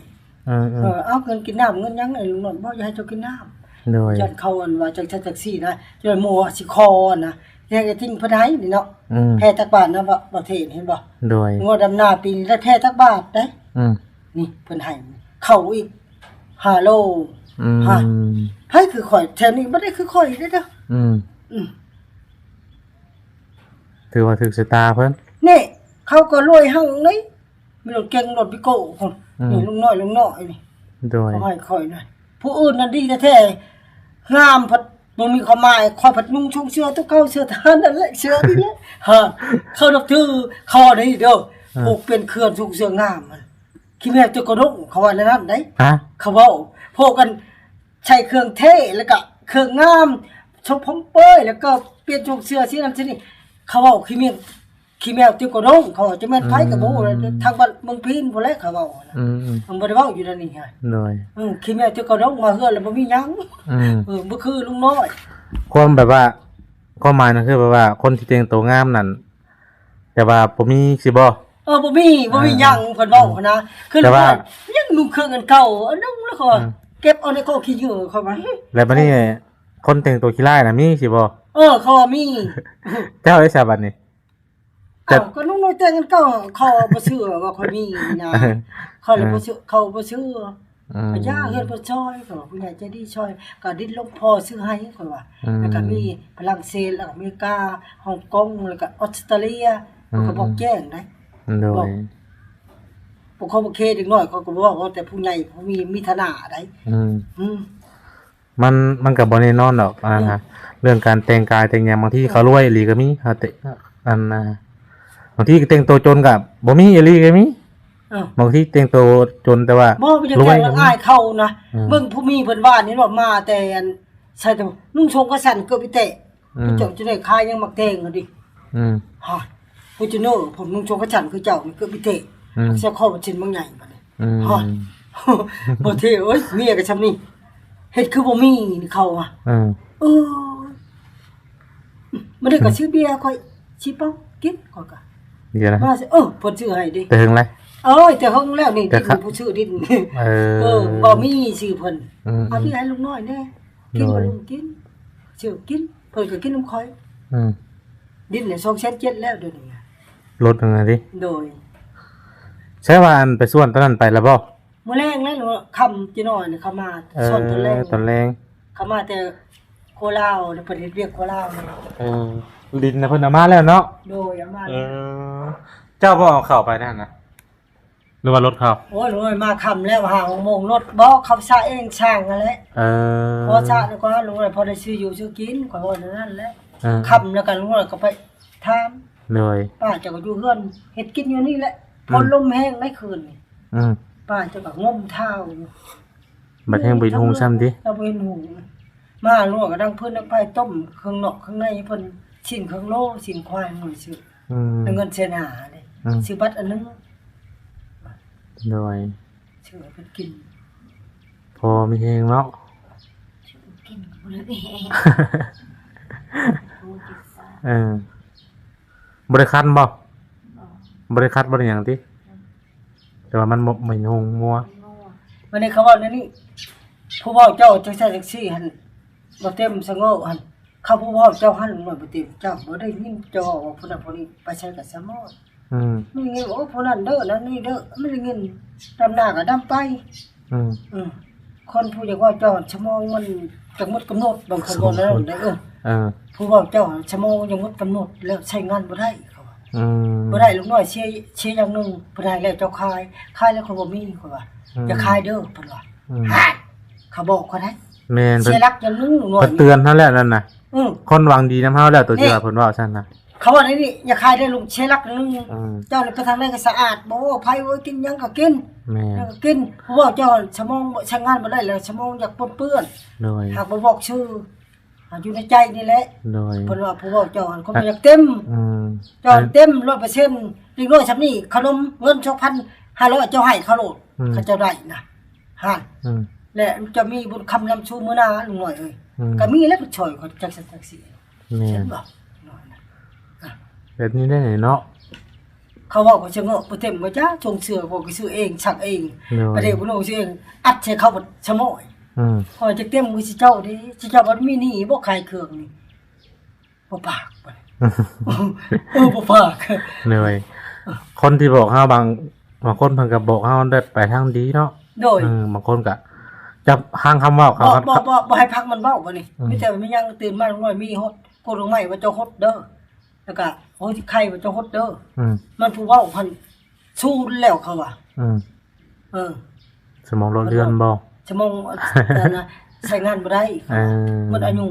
ເອີໆ ເອີ ເອົາເງິນກິນນ້ຳເງິນຫຍັງ ລຸງນ້ອຍບໍ່ຢາກໃຫ້ເຈົ້າກິນນ້ຳ ໂດຍ ຢ້ານເຂົາອັນວ່າຈັ່ງຊັ້ນຈັ່ງຊີ້ນະ ຢ້ານໝູ່ຊິຂໍນະ ແທ້ຈິງເພິ່ນໃຫ້ນີ້ເນາະ ອືມ ແພຈັກບາດນະ ບໍ່ ບໍ່ເທນ ເຫັນບໍ່ ໂດຍ ງົວດຳນາປີນີ້ໄດ້ແພຈັກບາດເດ້ ອືມ ນີ້ເພິ່ນໃຫ້ເຂົ້າອີກຫ້າໂລ ອືມ ຮະ ໃຜຄືຂ້ອຍ ແຖວນີ້ບໍ່ໄດ້ຄືຂ້ອຍເດ້ເດີ ອືມ ອືມ ຖືວ່າຖືກຊະຕາເພິ່ນ ນີ້ ເຂົາກໍລວຍຮັ່ງນີ້ ມີລົດເກັງລົດວິໂກ້ພຸ້ນ ອືມ ນີ້ລຸງນ້ອຍ ລຸງນ້ອຍນີ້ ໂດຍ ເຂົາໃຫ້ຂ້ອຍນະ ຜູ້ອື່ນນັ້ນດີແທ້ໆ ງາມພັດບໍ່ມີຄວາມໝາຍ ຂ້ອຍພັດນຸ່ງຊຸງເສື້ອຕົວເກົ່າ ເສື້ອທະຫານນັ້ນແຫຼະ ເສື້ອນີ້ແຫຼະ ຮະ ເຂົານັບຖືເຂົານີ້ເດີ ອ່າ ຜູ້ເປັນເຄື່ອງຊຸງເສື້ອງາມ ຂີ້ແມວເຕັມກະດົງ ເຂົາວ່າແນວນັ້ນໃດ໋ ຮະ ເຂົາເວົ້າ ພວກກັນໃສ່ເຄື່ອງເທ່ ແລ້ວກະເຄື່ອງງາມ ຊົມຜົມເປີຍ ແລ້ວກໍປ່ຽນຊົງເສື້ອສີນັ້ນສີນີ້ ເຂົາເວົ້າຂີ້ແມວ ຂີ້ແມວເຕັມກະດົງ ເຂົາວ່າ ຈະແມ່ນໃຜກໍບໍ່ຮູ້ ອືມ ທາງບ້ານເມືອງພີນພຸ້ນແຫຼະ ເຂົາເວົ້ານະ ອືມໆ ມັນບໍ່ໄດ້ເວົ້າຢູ່ໃນນີ້ຮະ ໂດຍ ເອີ ຂີ້ແມວເຕັມກະດົງ ມາເຮືອນແລ້ວບໍ່ມີຫຍັງ ອືມ ເອີ ບໍ່ຄືລຸງນ້ອຍ ຄວາມແບບວ່າ ຄວາມໝາຍນັ້ນຄືແບບວ່າ ຄົນທີ່ແຕ່ງໂຕງາມນັ້ນ ແຕ່ວ່າບໍ່ມີຊິບໍ່? ເອີ ບໍ່ມີ ບໍ່ມີຫຍັງ ອ່າ ເພິ່ນເວົ້າຫັ້ນນະ ຄື ແຕ່ວ່າ ຍັງນຸ່ງເຄື່ອງອັນເກົ່າ ອັນໜຶ່ງແລ້ວກໍ ອ່າ ເກັບເອົາໃນກອງຂີ້ເຫຍື້ອເຂົາວ່າ ແລ້ວບັດນີ້ ຄົນແຕ່ງຕົວຂີ້ຮ້າຍນະມີຊິບໍ່? ເອີ ເຂົາວ່າມີ ເຈົ້າໄດ້ຊະບັດນີ້? ເອົ້າ ເຈົ້າ ກໍນຸ່ງນ້ອຍແຕ່ງອັນເກົ່າ ເຂົາບໍ່ເຊື່ອວ່າຂ້ອຍມີນະ ເອີ ເຂົາລະບໍ່ເຊື່ອ ເອີ ເຂົາບໍ່ເຊື່ອ ອືມ ກໍຢາກເຮືອນເພິ່ນຊ່ອຍ ກໍວ່າຜູ້ໃຫຍ່ໃຈດີຊ່ອຍ ກໍດິນຫຼວງພໍ່ຊື້ໃຫ້ ຂ້ອຍວ່າ ອືມ ແລ້ວກໍມີຝຣັ່ງເສດ ແລ້ວກໍອາເມລິກາ ຮົອງກົງ ແລ້ວກໍອອສເຕຣເລັຍ ອືມ ເພິ່ນກໍບອກແຈ້ງໄດ໋ ໂດຍ ບອກ ບໍ່ເຄົາບໍ່ເຄເດັກນ້ອຍ ເຂົາກໍບໍ່ເວົ້າ ເວົ້າແຕ່ຜູ້ໃຫຍ່ຜູ້ມີ ມີຖານະໃດ໋. ອືມ ອືມ ມັນ ມັນກໍບໍ່ແນ່ນອນດອກ ອັນນັ້ນນະ ອືມ ເລື່ອງການແຕ່ງກາຍແຕ່ງຫຍັງ ບາງທີ ເອີ ເຂົາລວຍອີ່ຫຼີກໍມີ ເຂົາແຕ່ ອັນນະ ບາງທີແຕ່ງໂຕຈົນກໍບໍ່ມີອີ່ຫຼີກໍມີ. ເອີ ບາງທີແຕ່ງໂຕຈົນແຕ່ວ່າ ບໍ່ ບໍ່ຢາກ ລວຍ ແຕ່ວ່າອາຍເຂົານະ. ອືມ ເບິ່ງຜູ້ມີເພິ່ນວ່ານີ້ເນາະ ມາແຕ່ອັນ ໃສ່ແຕ່ນຸ່ງໂຊງຂາສັ້ນເກີບອີແຕະ. ອືມ ເຈົ້າຈະໄດ້ຂາຍຫຍັງໝາກແຕງຫັ້ນຕິ. ອືມ ຮະ ຜູ້ຈະເນີ ພວກນຸ່ງໂຊງຂາສັ້ນຄືເຈົ້ານີ້ເກີບອີແຕະ. ອືມ ໃສ່ຄໍເປັນຊິນບາງໃຫຍ່ບັດນີ້. ອືມ ຮະ ບໍ່ເທ່ເອີຍ ເມຍກໍຊ່ຳນີ້ ເຮັດຄືບໍ່ມີນີ້ເຂົາວ່າ. ເອີ ເອີ ມື້ນີ້ກໍ ອືມ ຊື້ເບຍຂ້ອຍຊິເປົ່າກິນ ຂ້ອຍກໍ ເບຍນະ ວ່າ ເອີ ເພິ່ນຊື້ໃຫ້ເດ້ ແຕ່ເຖິງແລ້ວ. ເອີຍ ແຕ່ເຖິງແລ້ວນີ້ ແຕ່ ດິນ ຂະ ຜູ້ຊື້ດິນ. ເອີ ເອີ ບໍ່ມີ ຊື້ເພິ່ນ. ອືມ ເອົາເບຍໃຫ້ລຸງນ້ອຍແດ່ ກິນ ໂດຍ ບໍ່ລຸງກິນ ຊື້ກິນ ເພິ່ນກໍກິນນຳຂ້ອຍ. ອືມ ດິນນີ້ສອງແສນເຈັດແລ້ວດຽວນີ້ນະ ລົດນັ້ນນະຕິ. ໂດຍ ໃຊ່ວ່າອັນໄປສວນຕອນນັ້ນໄປແລ້ວບໍ່? ມື້ແລງແລ້ວ ຄ່ຳຈິໜ້ອຍນີ້ເຂົາມາ ເອີ ສອນຕອນແລງ ຕອນແລງ ເຂົາມາແຕ່ໂຄລາວ ແລ້ວເພິ່ນເຮັດວຽກໂຄລາວ. ເອີ ດິນນະເພິ່ນເອົາມາແລ້ວເນາະ. ໂດຍ ເອົາມາແລ້ວ. ເອີ ເຈົ້າບໍ່ເອົາເຂົ້າໄປນັ້ນນະ ຫຼືວ່າລົດເຂົ້າ? ໂອ້ຍ ໂອ້ຍ ມາຄ່ຳແລ້ວ ຫ້າຫົກໂມງ ລົດບໍ່ ເຂົາສະເອງຊ່າງຫັ້ນແຫຼະ. ເອີ ພໍສະແລ້ວກໍລຸງ ພໍໄດ້ຊື້ຢູ່ຊື້ກິນ ຂ້ອຍວ່າແນວນັ້ນແຫຼະ. ເອີ ຄ່ຳແລ້ວກໍລຸງກໍໄປຖາມ. ໂດຍ ປ້າເຈົ້າກໍຢູ່ເຮືອນ ເຮັດກິນຢູ່ນີ້ແຫຼະ. ອືມ ຝົນລົມແຮງໃນຄືນນີ້. ອືມ ປ້າເຈົ້າກໍງົມທ້າວຢູ່ ບັດແຮງບໍ່ເຫັນຫຸງຊ້ຳຕິ. ເຈົ້າບໍ່ເຫັນຫຸງ ມາລຸງກໍດັງຟືນດັງໄຟ ຕົ້ມເຄື່ອງນອກເຄື່ອງໃນໃຫ້ເພິ່ນ ຊີ້ນເຄື່ອງໂລ ຊີ້ນຄວາຍໜ້ອຍຊື້. ອືມ ໄດ້ເງິນແສນຫ້າເດ້. ອືມ ຊື້ບັດອັນໜຶ່ງ. ໂດຍ ຊື້ໃຫ້ເພິ່ນກິນ ພໍມີແຮງເນາະ. ກິນກໍບໍ່ໄດ້. ເອີ ບໍ່ໄດ້ຄັນບໍ່? ບໍ່ ບໍ່ໄດ້ຄັນບໍ່ໄດ້ຫຍັງຕິ? ອືມ ແຕ່ວ່າມັນບໍ່ ບໍ່ເຫັນຫຸງງົວ. ວັນນີ້ເຂົາເວົ້າແນວນີ້ ຜູ້ເວົ້າເຈົ້າຈັ່ງຊັ້ນຈັ່ງຊີ້ຫັ້ນ ບໍ່ເຕັມສະໂງກຫັ້ນ ເຂົາຜູ້ເວົ້າເຈົ້າຫັ້ນ ບໍ່ເຕັມ ເຈົ້າບໍ່ໄດ້ຍິນເຈົ້າເວົ້າວ່າຜູ້ນັ້ນຜູ້ນີ້ໄປໃສກໍສະໝໍ. ອືມ ມັນໄດ້ຍິນ ໂອ້ ຜູ້ນັ້ນເດີ ນັ້ນນີ້ເດີ ມັນໄດ້ຍິນ ດຳນາກໍດຳໄປ. ອືມ ອືມ ຄົນຜູ້ຢາກເວົ້າເຈົ້າ ສະໝອງມັນຈະໝົດກຳນົດ ບາງຄົນເວົ້າແນວນັ້ນເດ້. ເອີ ເອີ ຜູ້ເວົ້າເຈົ້າ ສະໝອງຍັງໝົດກຳນົດ ແລ້ວໃຊ້ງານບໍ່ໄດ້ ເຂົາວ່າ. ອືມ ບໍ່ໄດ້ ລຸງນ້ອຍເສຍ ເສຍຢ່າງໜຶ່ງ ເພິ່ນໃຫ້ແລ້ວເຈົ້າຂາຍ ຂາຍແລ້ວຂ້ອຍບໍ່ມີ ເຂົາວ່າ. ອືມ ຢ່າຂາຍເດີ ເພິ່ນວ່າ. ອືມ ຫາ ເຂົາບອກຂ້ອຍໄດ້. ແມ່ນ ເສຍຫຼັກຢ່າງໜຶ່ງ ລຸງນ້ອຍ ເພິ່ນເຕືອນເຮົາແລ້ວນັ້ນນະ. ອືມ ຄົນຫວັງດີນຳເຮົາແລ້ວ ໂຕທີ່ວ່າເພິ່ນເວົ້າຊັ້ນນະ. ເຂົາວ່າໃນນີ້ ຢ່າຂາຍເດີລຸງ ເສຍຫຼັກໜຶ່ງ. ອືມ ເຈົ້ານີ້ໄປທາງໃດກໍສະອາດ ບໍ່ວ່າໃຜ ໂອ້ຍ ກິນຫຍັງກໍກິນ. ແມ່ນ ຫຍັງກໍກິນ ຜູ້ເວົ້າເຈົ້າ ສະໝອງໃຊ້ງານບໍ່ໄດ້ແລ້ວ ສະໝອງຢາກປົນເປື້ອນ. ໂດຍ ຫາກບໍ່ບອກຊື່ ຢູ່ໃນໃຈນີ້ແຫຼະ. ໂດຍ ເພິ່ນວ່າຜູ້ເວົ້າເຈົ້າຫັ້ນ ຄົນບໍ່ຢາກເຕັມ. ອືມ ເຈົ້າເຕັມຮ້ອຍເປີເຊັນ ເດັກນ້ອຍຊ່ຳນີ້ ຂະໜົມເງິນສອງພັນຫ້າຮ້ອຍ ເຈົ້າໃຫ້ເຂົາໂລດ. ອືມ ເຂົາເຈົ້າໄດ້ນະ ຫັ້ນ. ອືມ ແລະ ເຈົ້າມີບຸນຄຳນຳສູ່ມື້ໜ້າ ລຸງນ້ອຍເອີຍ. ອືມ ກໍມີແລ້ວ ເພິ່ນຊ່ອຍຂ້ອຍຈັກຊັ້ນຈັກຊີ້. ແມ່ນ ເຫັນບໍ່? ແບບນີ້ໄດ້ເນາະ. ເຂົາເວົ້າກໍສະເງາະ ບໍ່ເຕັມວ່າຈ້າ ຊົງເສື້ອກໍຊື້ເອງ ຊັກເອງ. ໂດຍ ປະເດວບໍ່ລົງຊື້ເອງ ອັດໃສ່ເຂົາສະໝອຍ. ອືມ ຂ້ອຍຈະເຕັມຄືຊິເຈົ້າເດ້ ຊິເຈົ້າບໍ່ມີໜີ້ບໍ່ຂາຍເຄື່ອງນີ້. ບໍ່ປາກ ເອີ ບໍ່ປາກ. ໂດຍ ຄົນທີ່ບອກເຮົາບາງ ບາງຄົນເພິ່ນກໍບອກເຮົາໄດ້ໄປທາງດີເນາະ. ໂດຍ ເອີ ບາງຄົນກໍຈັບຫາງຄຳເວົ້າເຂົາ ບໍ່ ບໍ່ ບໍ່ ບໍ່ໃຫ້ພັກມັນເວົ້າບັດນີ້. ອືມ ມີແຕ່ມີຫຍັງຕື່ນມາ ລຸງນ້ອຍມີຫົດ ກົກດອກໄມ້ວ່າເຈົ້າຫົດເດີ ແລ້ວກໍໂອ້ຍ ໄຂ່ວ່າເຈົ້າຫົດເດີ. ອືມ ມັນຜູ້ເວົ້າຫັ້ນສູນແລ້ວ ເຂົາວ່າ. ອືມ ເອີ ສະໝອງໂລດເລື່ອນບໍ່? ສະໝອງ ອັນນະ ໃຊ້ງານບໍ່ໄດ້. ເອີ ໝົດອາຍຸ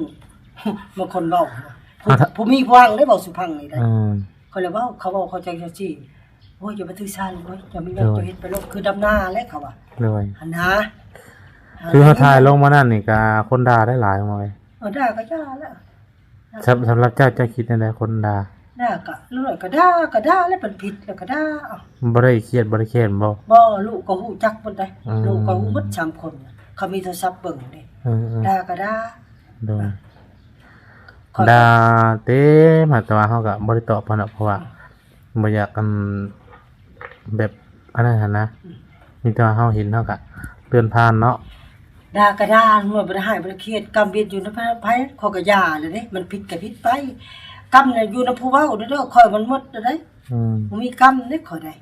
ບາງຄົນເວົ້ານະ ຜູ້ ຜູ້ມີຜູ້ຫວັງໄດ້ເວົ້າສູ່ຟັງນີ້ໄດ້. ເອີ ຂ້ອຍລະເວົ້າ ເຂົາເວົ້າເຂົ້າໃຈຈັ່ງຊີ້ ໂອ້ຍ ຢ່າໄປຖືສາເລີຍ ເຈົ້າມີຫຍັງ ໂດຍ ເຈົ້າເຮັດໄປໂລດ ຄືດຳນາແຫຼະ ເຂົາວ່າ. ໂດຍ ຫັ້ນນະ ຄືເຮົາຖ່າຍລົງມານັ້ນນີ້ກະຄົນດ່າໄດ້ຫຼາຍ ເອີ ດ່າກໍຢ່າແຫຼະ. ສຳ ສຳລັບເຈົ້າ ເຈົ້າຄິດແນວໃດ ຄົນດ່າ? ດ່າກໍ ເລື່ອຍກໍດ່າ ກໍດ່າແຫຼະ ເພິ່ນຜິດແລ້ວກໍດ່າ. ບໍ່ໄດ້ຄຽດ ບໍ່ໄດ້ແຄ້ນບໍ່? ບໍ່ ລູກກໍຮູ້ຈັກໝົດເດ້. ອືມ ລູກກໍຮູ້ໝົດສາມຄົນ ເຂົາມີໂທລະສັບເບິ່ງເດ້. ເອີໆ ດ່າກໍດ່າ. ໂດຍ ຂ້ອຍກໍ ດ່າເຕັມ ແຕ່ວ່າເຮົາກໍບໍ່ໄດ້ຕອບເພິ່ນດອກ ເພາະວ່າ ອືມ ບໍ່ຢາກ ອັນ ແບບ ອັນນັ້ນຫັ້ນນະ. ອືມ ມີແຕ່ວ່າເຮົາເຫັນເຮົາກະເຕືອນຜ່ານເນາະ. ດ່າກໍດ່າ ບໍ່ໄດ້ຮ້າຍບໍ່ໄດ້ຄຽດ ກຳເວັນຢູ່ນຳໃຜ ຂ້ອຍກໍຢ່າແລ້ວເດ້ ມັນຜິດກໍຜິດໄປ ກຳນະຢູ່ນຳຜູ້ເວົ້າເດີ ຂ້ອຍມັນໝົດແລ້ວເດ້. ອືມ ບໍ່ມີກຳເດ້ຂ້ອຍໄດ້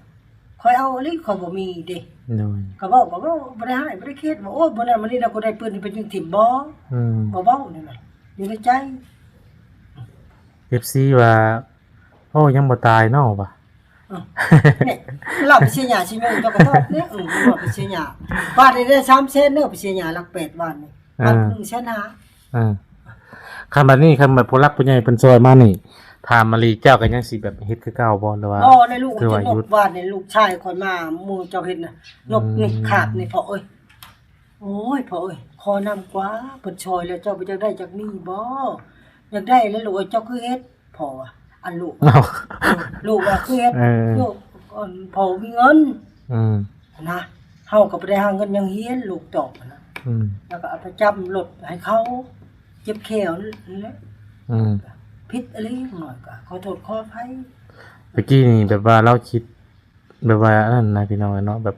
ຂ້ອຍເອົາອີ່ຫຼີ ຂ້ອຍບໍ່ມີເດ້. ໂດຍ ກໍເວົ້າ ກໍເວົ້າ ບໍ່ໄດ້ຮ້າຍບໍ່ໄດ້ຄຽດ ວ່າ ໂອ້ ມື້ນັ້ນມື້ນີ້ລະ ກູໄດ້ປືນໄປຍິງຖິ້ມບໍ່. ອືມ ບໍ່ເວົ້ານັ້ນນະ ຢູ່ໃນໃຈ. ເອັຟຊີ ວ່າ ໂອ້ ຍັງບໍ່ຕາຍເນາະ ວ່າ ນີ້ ລາວໄປເສຍຫຍ້າຊິໂຍງເຈົ້າກະຕອບເດ້. ເອີ ລາວໄປເສຍຫຍ້າ ບາດນີ້ໄດ້ສາມແສນເດີ ໄປເສຍຫຍ້າຫຼັກແປດບາດນີ້ ເອີ ບາດໜຶ່ງແສນຫ້າ. ເອີ ຄັນບາດນີ້ ຄັນບາດຜູ້ຫຼັກຜູ້ໃຫຍ່ເພິ່ນຊ່ອຍມານີ້ ຖາມມາລີ ເຈົ້າກະຍັງຊິແບບເຮັດຄືເກົ່າບໍ່ ຫຼືວ່າ? ບໍ່ ໃນລູກ ຄືວ່າຢຸດ ບາດນີ້ລູກຊາຍຂ້ອຍມາ ໝູ່ເຈົ້າເຮັດນະ ນົກນີ້ ອືມ ຄາບນີ້ ພໍ່ເອີຍ ໂອ້ຍ ພໍ່ເອີຍ ຂໍນຳກວ່າ ເພິ່ນຊ່ອຍແລ້ວ ເຈົ້າບໍ່ຢາກໄດ້ ຢາກມີບໍ່? ຢາກໄດ້ແລ້ວລູກເອີຍ ເຈົ້າຄືເຮັດ? ພໍ່ວ່າ ອັນລູກວ່າ ເອີ ລູກວ່າຄືເຮັດ? ເອີ ລູກ ອັນ ພໍ່ມີເງິນ ອືມ ນະ ເຮົາກະບໍ່ໄດ້ຫາເງິນຫຍັງຮຽນ ລູກຕອບຫັ້ນນະ ອືມ ແລ້ວກະເອົາໄປຈຳລົດໃຫ້ເຂົາ ເຈັບແຂ້ວນັ້ນແຫຼະ ອືມ ຜິດອີ່ຫຼີ ນ້ອຍກະຂໍໂທດຂໍອະໄພ. ຕະກີ້ນີ້ແບບວ່າລາວຄິດ ແບບວ່າອັນນັ້ນນະພີ່ນ້ອງເອີຍເນາະ ແບບ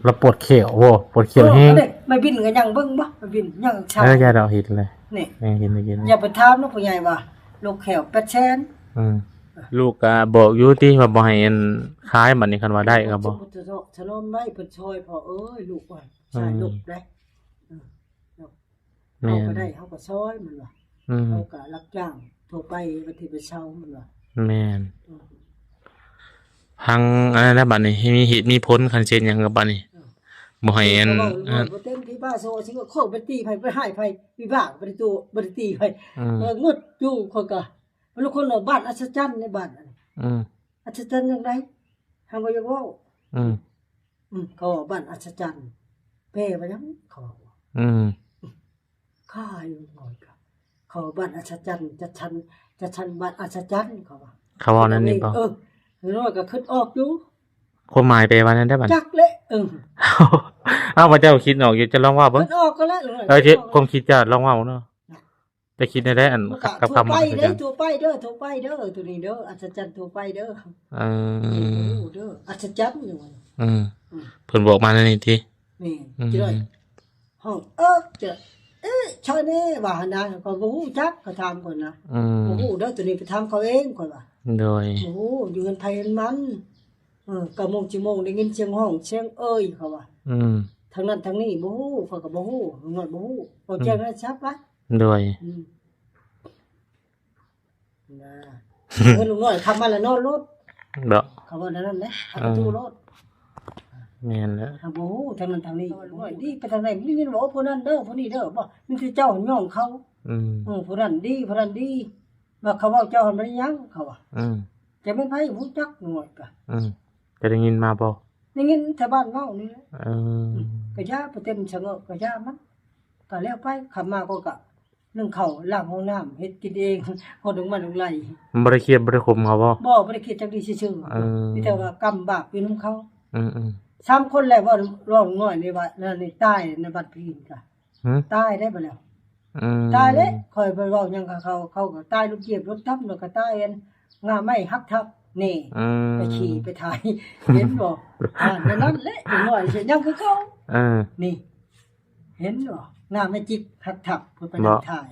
ລາວປວດແຂ້ວ ໂອ້ ປວດແຂ້ວແຮງ. ເອີ ແມ່ບິນກະຍັງເບິ່ງບໍ່ ແມ່ບິນຍັງຊາ ເອີ ຢ່າດອກ ເຫັນເລີຍ ນີ້ ຍັງເຫັນຢູ່ ເຫັນຢູ່. ຢ່າໄປຖາມນະ ຜູ້ໃຫຍ່ວ່າ ລູກແຂ້ວແປດແສນ. ອືມ ລູກກະບອກຢູ່ຕິວ່າບໍ່ໃຫ້ອັນຂາຍ ບາດນີ້ຄັນວ່າໄດ້ກະບໍ່ ສະໜອມໄວ້ ເພິ່ນຊ່ອຍ ພໍ່ເອີຍ ລູກວ່າ ອືມ ຊ່ອຍລູກໄດ້ ເອີ ແມ່ນ ເຮົາກະໄດ້ ເຮົາກະຊ່ອຍ ມັນວ່າ ອືມ ເຮົາກະຮັບຈ້າງທົ່ວໄປ ບາງທີໄປເຊົ່າ ມັນວ່າ ແມ່ນ ອືມ ທາງອັນນັ້ນແຫຼະ ບາດນີ້ມີເຫດມີຜົນ ຄັນຊິເຮັດຫຍັງກະບາດນີ້ ເອີ ບໍ່ໃຫ້ອັນ ເອີ ບໍ່ເຕັມທີ່ ບ້າໂຊຊິ ຂ້ອຍບໍ່ໄດ້ຕີໃຜ ບໍ່ໄດ້ຮ້າຍໃຜ ວິວາກະບໍ່ໄດ້ໂຕ ບໍ່ໄດ້ຕີໃຜ ອືມ ເອີ ງຶດຢູ່ ຂ້ອຍກະ ບາງຄົນວ່າບ້ານອັດສະຈັນໃນບ້ານ ອືມ ອັດສະຈັນຈັ່ງໃດ ເຮົາບໍ່ຢາກເວົ້າ ອືມ ອືມ ເຂົາວ່າບ້ານອັດສະຈັນ ແປວ່າຫຍັງ ເຂົາວ່າ ອືມ ຂ້າຢູ່ໜ້ອຍກະ ເຂົາວ່າບ້ານອັດສະຈັນ ຈັດສັນ ຈັດສັນບ້ານອັດສະຈັນ ເຂົາວ່າ ເຂົາເວົ້າແນວນີ້ບໍ່? ເອີ ໜ້ອຍກະຄຶດອອກຢູ່ ຄວາມໝາຍແປວ່າແນວໃດບາດ ຈັກແຫຼະ ເອີ ເອົ້າ ວ່າເຈົ້າຄິດອອກຢູ່ ເຈົ້າລອງເວົ້າເບິ່ງ ຄຶດອອກກະແລ້ວ ເອີ ຄວາມຄິດເຈົ້າລອງເວົ້າເນາະ. ຈະຄິດແນວໃດ ອັນ ກັບຄຳວ່າອັດສະຈັນ ທົ່ວໄປເດີ ທົ່ວໄປເດີ ໂຕນີ້ເດີ ອັດສະຈັນທົ່ວໄປເດີ ເອີ ເອີ ອັດສະຈັນຢູ່ ອືມ ອືມ ເພິ່ນບອກມາແນວນີ້ຕິ ແມ່ນ ອືມ ຈະໄດ້ ຫ້ອງເອິກ ຈະ ເອະ ຊອຍແນ່ ວ່າຫັ້ນນະ ຂ້ອຍບໍ່ຮູ້ຈັກ ຂ້ອຍຖາມເພິ່ນນະ ອືມ ບໍ່ຮູ້ເດີ ໂຕນີ້ໄປຖາມເຂົາເອງ ຂ້ອຍວ່າ ໂດຍ ບໍ່ຮູ້ ຢູ່ເຮືອນໃຜເຮືອນມັນ ເອີ ເກົ້າໂມງ ສິບໂມງ ໄດ້ຍິນສຽງຮ້ອງ ສຽງເອີຍ ເຂົາວ່າ ອືມ ທາງນັ້ນທາງນີ້ບໍ່ຮູ້ ຂ້ອຍກະບໍ່ຮູ້ ນ້ອຍບໍ່ຮູ້ ເວົ້າແຈ້ງ ອືມ ໃຫ້ຊັດໄວ້ ໂດຍ ອືມ ນະ ເອີ ລຸງນ້ອຍຂັບມາລະນອນໂລດ ເນາະ ເຂົາວ່າແນວນັ້ນແຫຼະ ເອົາປະຕູໂລດ ແມ່ນແຫຼະ ເຮົາບໍ່ຮູ້ທາງນັ້ນທາງນີ້ ໂອ້ຍ ດີໄປທາງໃດ ໄດ້ຍິນວ່າ ໂອ້ ຜູ້ນັ້ນເດີ ຜູ້ນີ້ເດີ ບໍ່ ມີແຕ່ເຈົ້າຍ້ອງເຂົາ ອືມ ເອີ ຜູ້ນັ້ນດີ ຜູ້ນັ້ນດີ ວ່າເຂົາເວົ້າເຈົ້າຫັ້ນບໍ່ໄດ້ຫຍັງ ເຂົາວ່າ ອືມ ຈະແມ່ນໃຜ ຮູ້ຈັກນ້ອຍກະ ອືມ ຈະໄດ້ຍິນມາບໍ່? ໄດ້ຍິນແຖວບ້ານເວົ້ານີ້ແຫຼະ ເອີ ອືມ ກະຢ່າໄປເຕັມສະເຫງີກະຢ່າມັນ ກະແລ້ວໄປ ຄ່ຳມາກໍກະ ໜຶ້ງເຂົ້າ ລ້າງຫ້ອງນ້ຳ ເຮັດກິນເອງ ຮອດໂຮງໝາກໂຮງໄລ່ ບໍ່ໄດ້ຄຽດບໍ່ໄດ້ຂົ່ມເຂົາບໍ່? ບໍ່ ບໍ່ໄດ້ຄຽດຈັກດີ້ຊື່ໆ ເອີ ມີແຕ່ວ່າກຳບາບຢູ່ນຳເຂົາ ອືມໆ ສາມຄົນແລ້ວ ເວົ້າ ເວົ້ານ້ອຍນີ້ວ່າ ນັ້ນນີ້ຕາຍໃນບັດພີນກະ ຫື ຕາຍໄດ້ບາດແລ້ວ ອືມ ຕາຍແລ້ວ ຂ້ອຍບໍ່ເວົ້າຫຍັງກັບເຂົາ ເຂົາກະຕາຍລົດຢຽບລົດຕຳ ແລ້ວກະຕາຍອັນງ່າໄມ້ຫັກທັບ ນີ້ ອືມ ໄປຂີ່ໄປຖ່າຍ ເຫັນບໍ່? ອ່າ ນັ້ນແຫຼະ ເດັກນ້ອຍຊິຍັງຄືເກົ່າ ເອີ ນີ້ ເຫັນບໍ່? ງ່າໄມ້ຈິກຫັກທັບ ເພິ່ນໄປນັ່ງຖ່າຍ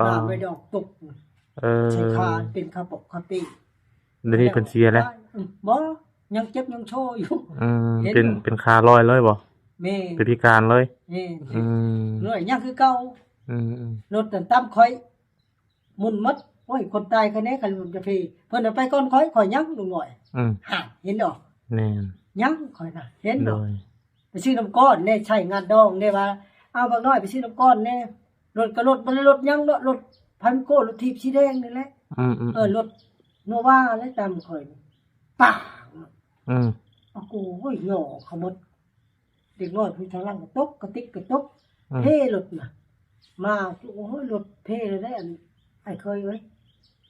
ງ່າໄມ້ດອກຕົກ ເອີ ໃສ່ຂາເປັນຂາປົກຂາເປ້ ດຽວນີ້ເພິ່ນເສຍແລ້ວ ອືມ ບໍ່ ຍັງເຈັບຍັງໂຊຢູ່ ອືມ ເປັນ ເປັນຂາລອຍເລີຍບໍ່? ແມ່ນ ເປັນພິການເລີຍ ແມ່ນ ອືມ ນ້ອຍຍັງຄືເກົ່າ ອືມໆ ລົດຕຳຂ້ອຍ ໝຸນໝົດ ໂອ້ຍ ຄົນຕາຍຄະແນນ ຄັນລົດກະເພ ເພິ່ນນະໄປກ່ອນຂ້ອຍ ຂ້ອຍຍັງ ລຸງນ້ອຍ ອືມ ຫາ ເຫັນບໍ່? ແມ່ນ ຍັງຂ້ອຍນະ ເຫັນບໍ່? ໂດຍ ໄປຊື້ນ້ຳກ້ອນແດ່ ໃສ່ງາດດອງແດ່ວ່າ ເອົາບັກນ້ອຍໄປຊື້ນ້ຳກ້ອນແດ່ ລົດກະລົດ ບໍ່ໄດ້ລົດຫຍັງເນາະ ລົດໄຟມັນໂກ້ ລົດຖີບສີແດງນີ້ແຫຼະ ອືມໆ ເອີ ລົດໂນວາແຫຼະ ຕາມຂ້ອຍ ປາ ອືມ ໂອ້ໂຫ ຫຍໍ້ເຂົາໝົດ ເດັກນ້ອຍຜູ້ທາງຫຼັງກະຕົກ ກະຕິກກະຕົກ ອືມ ເພລົດນະ ມາ ໂອ້ຍ ລົດເພແລ້ວໄດ໋ ອັນ ອ້າຍເຂີຍເອີຍ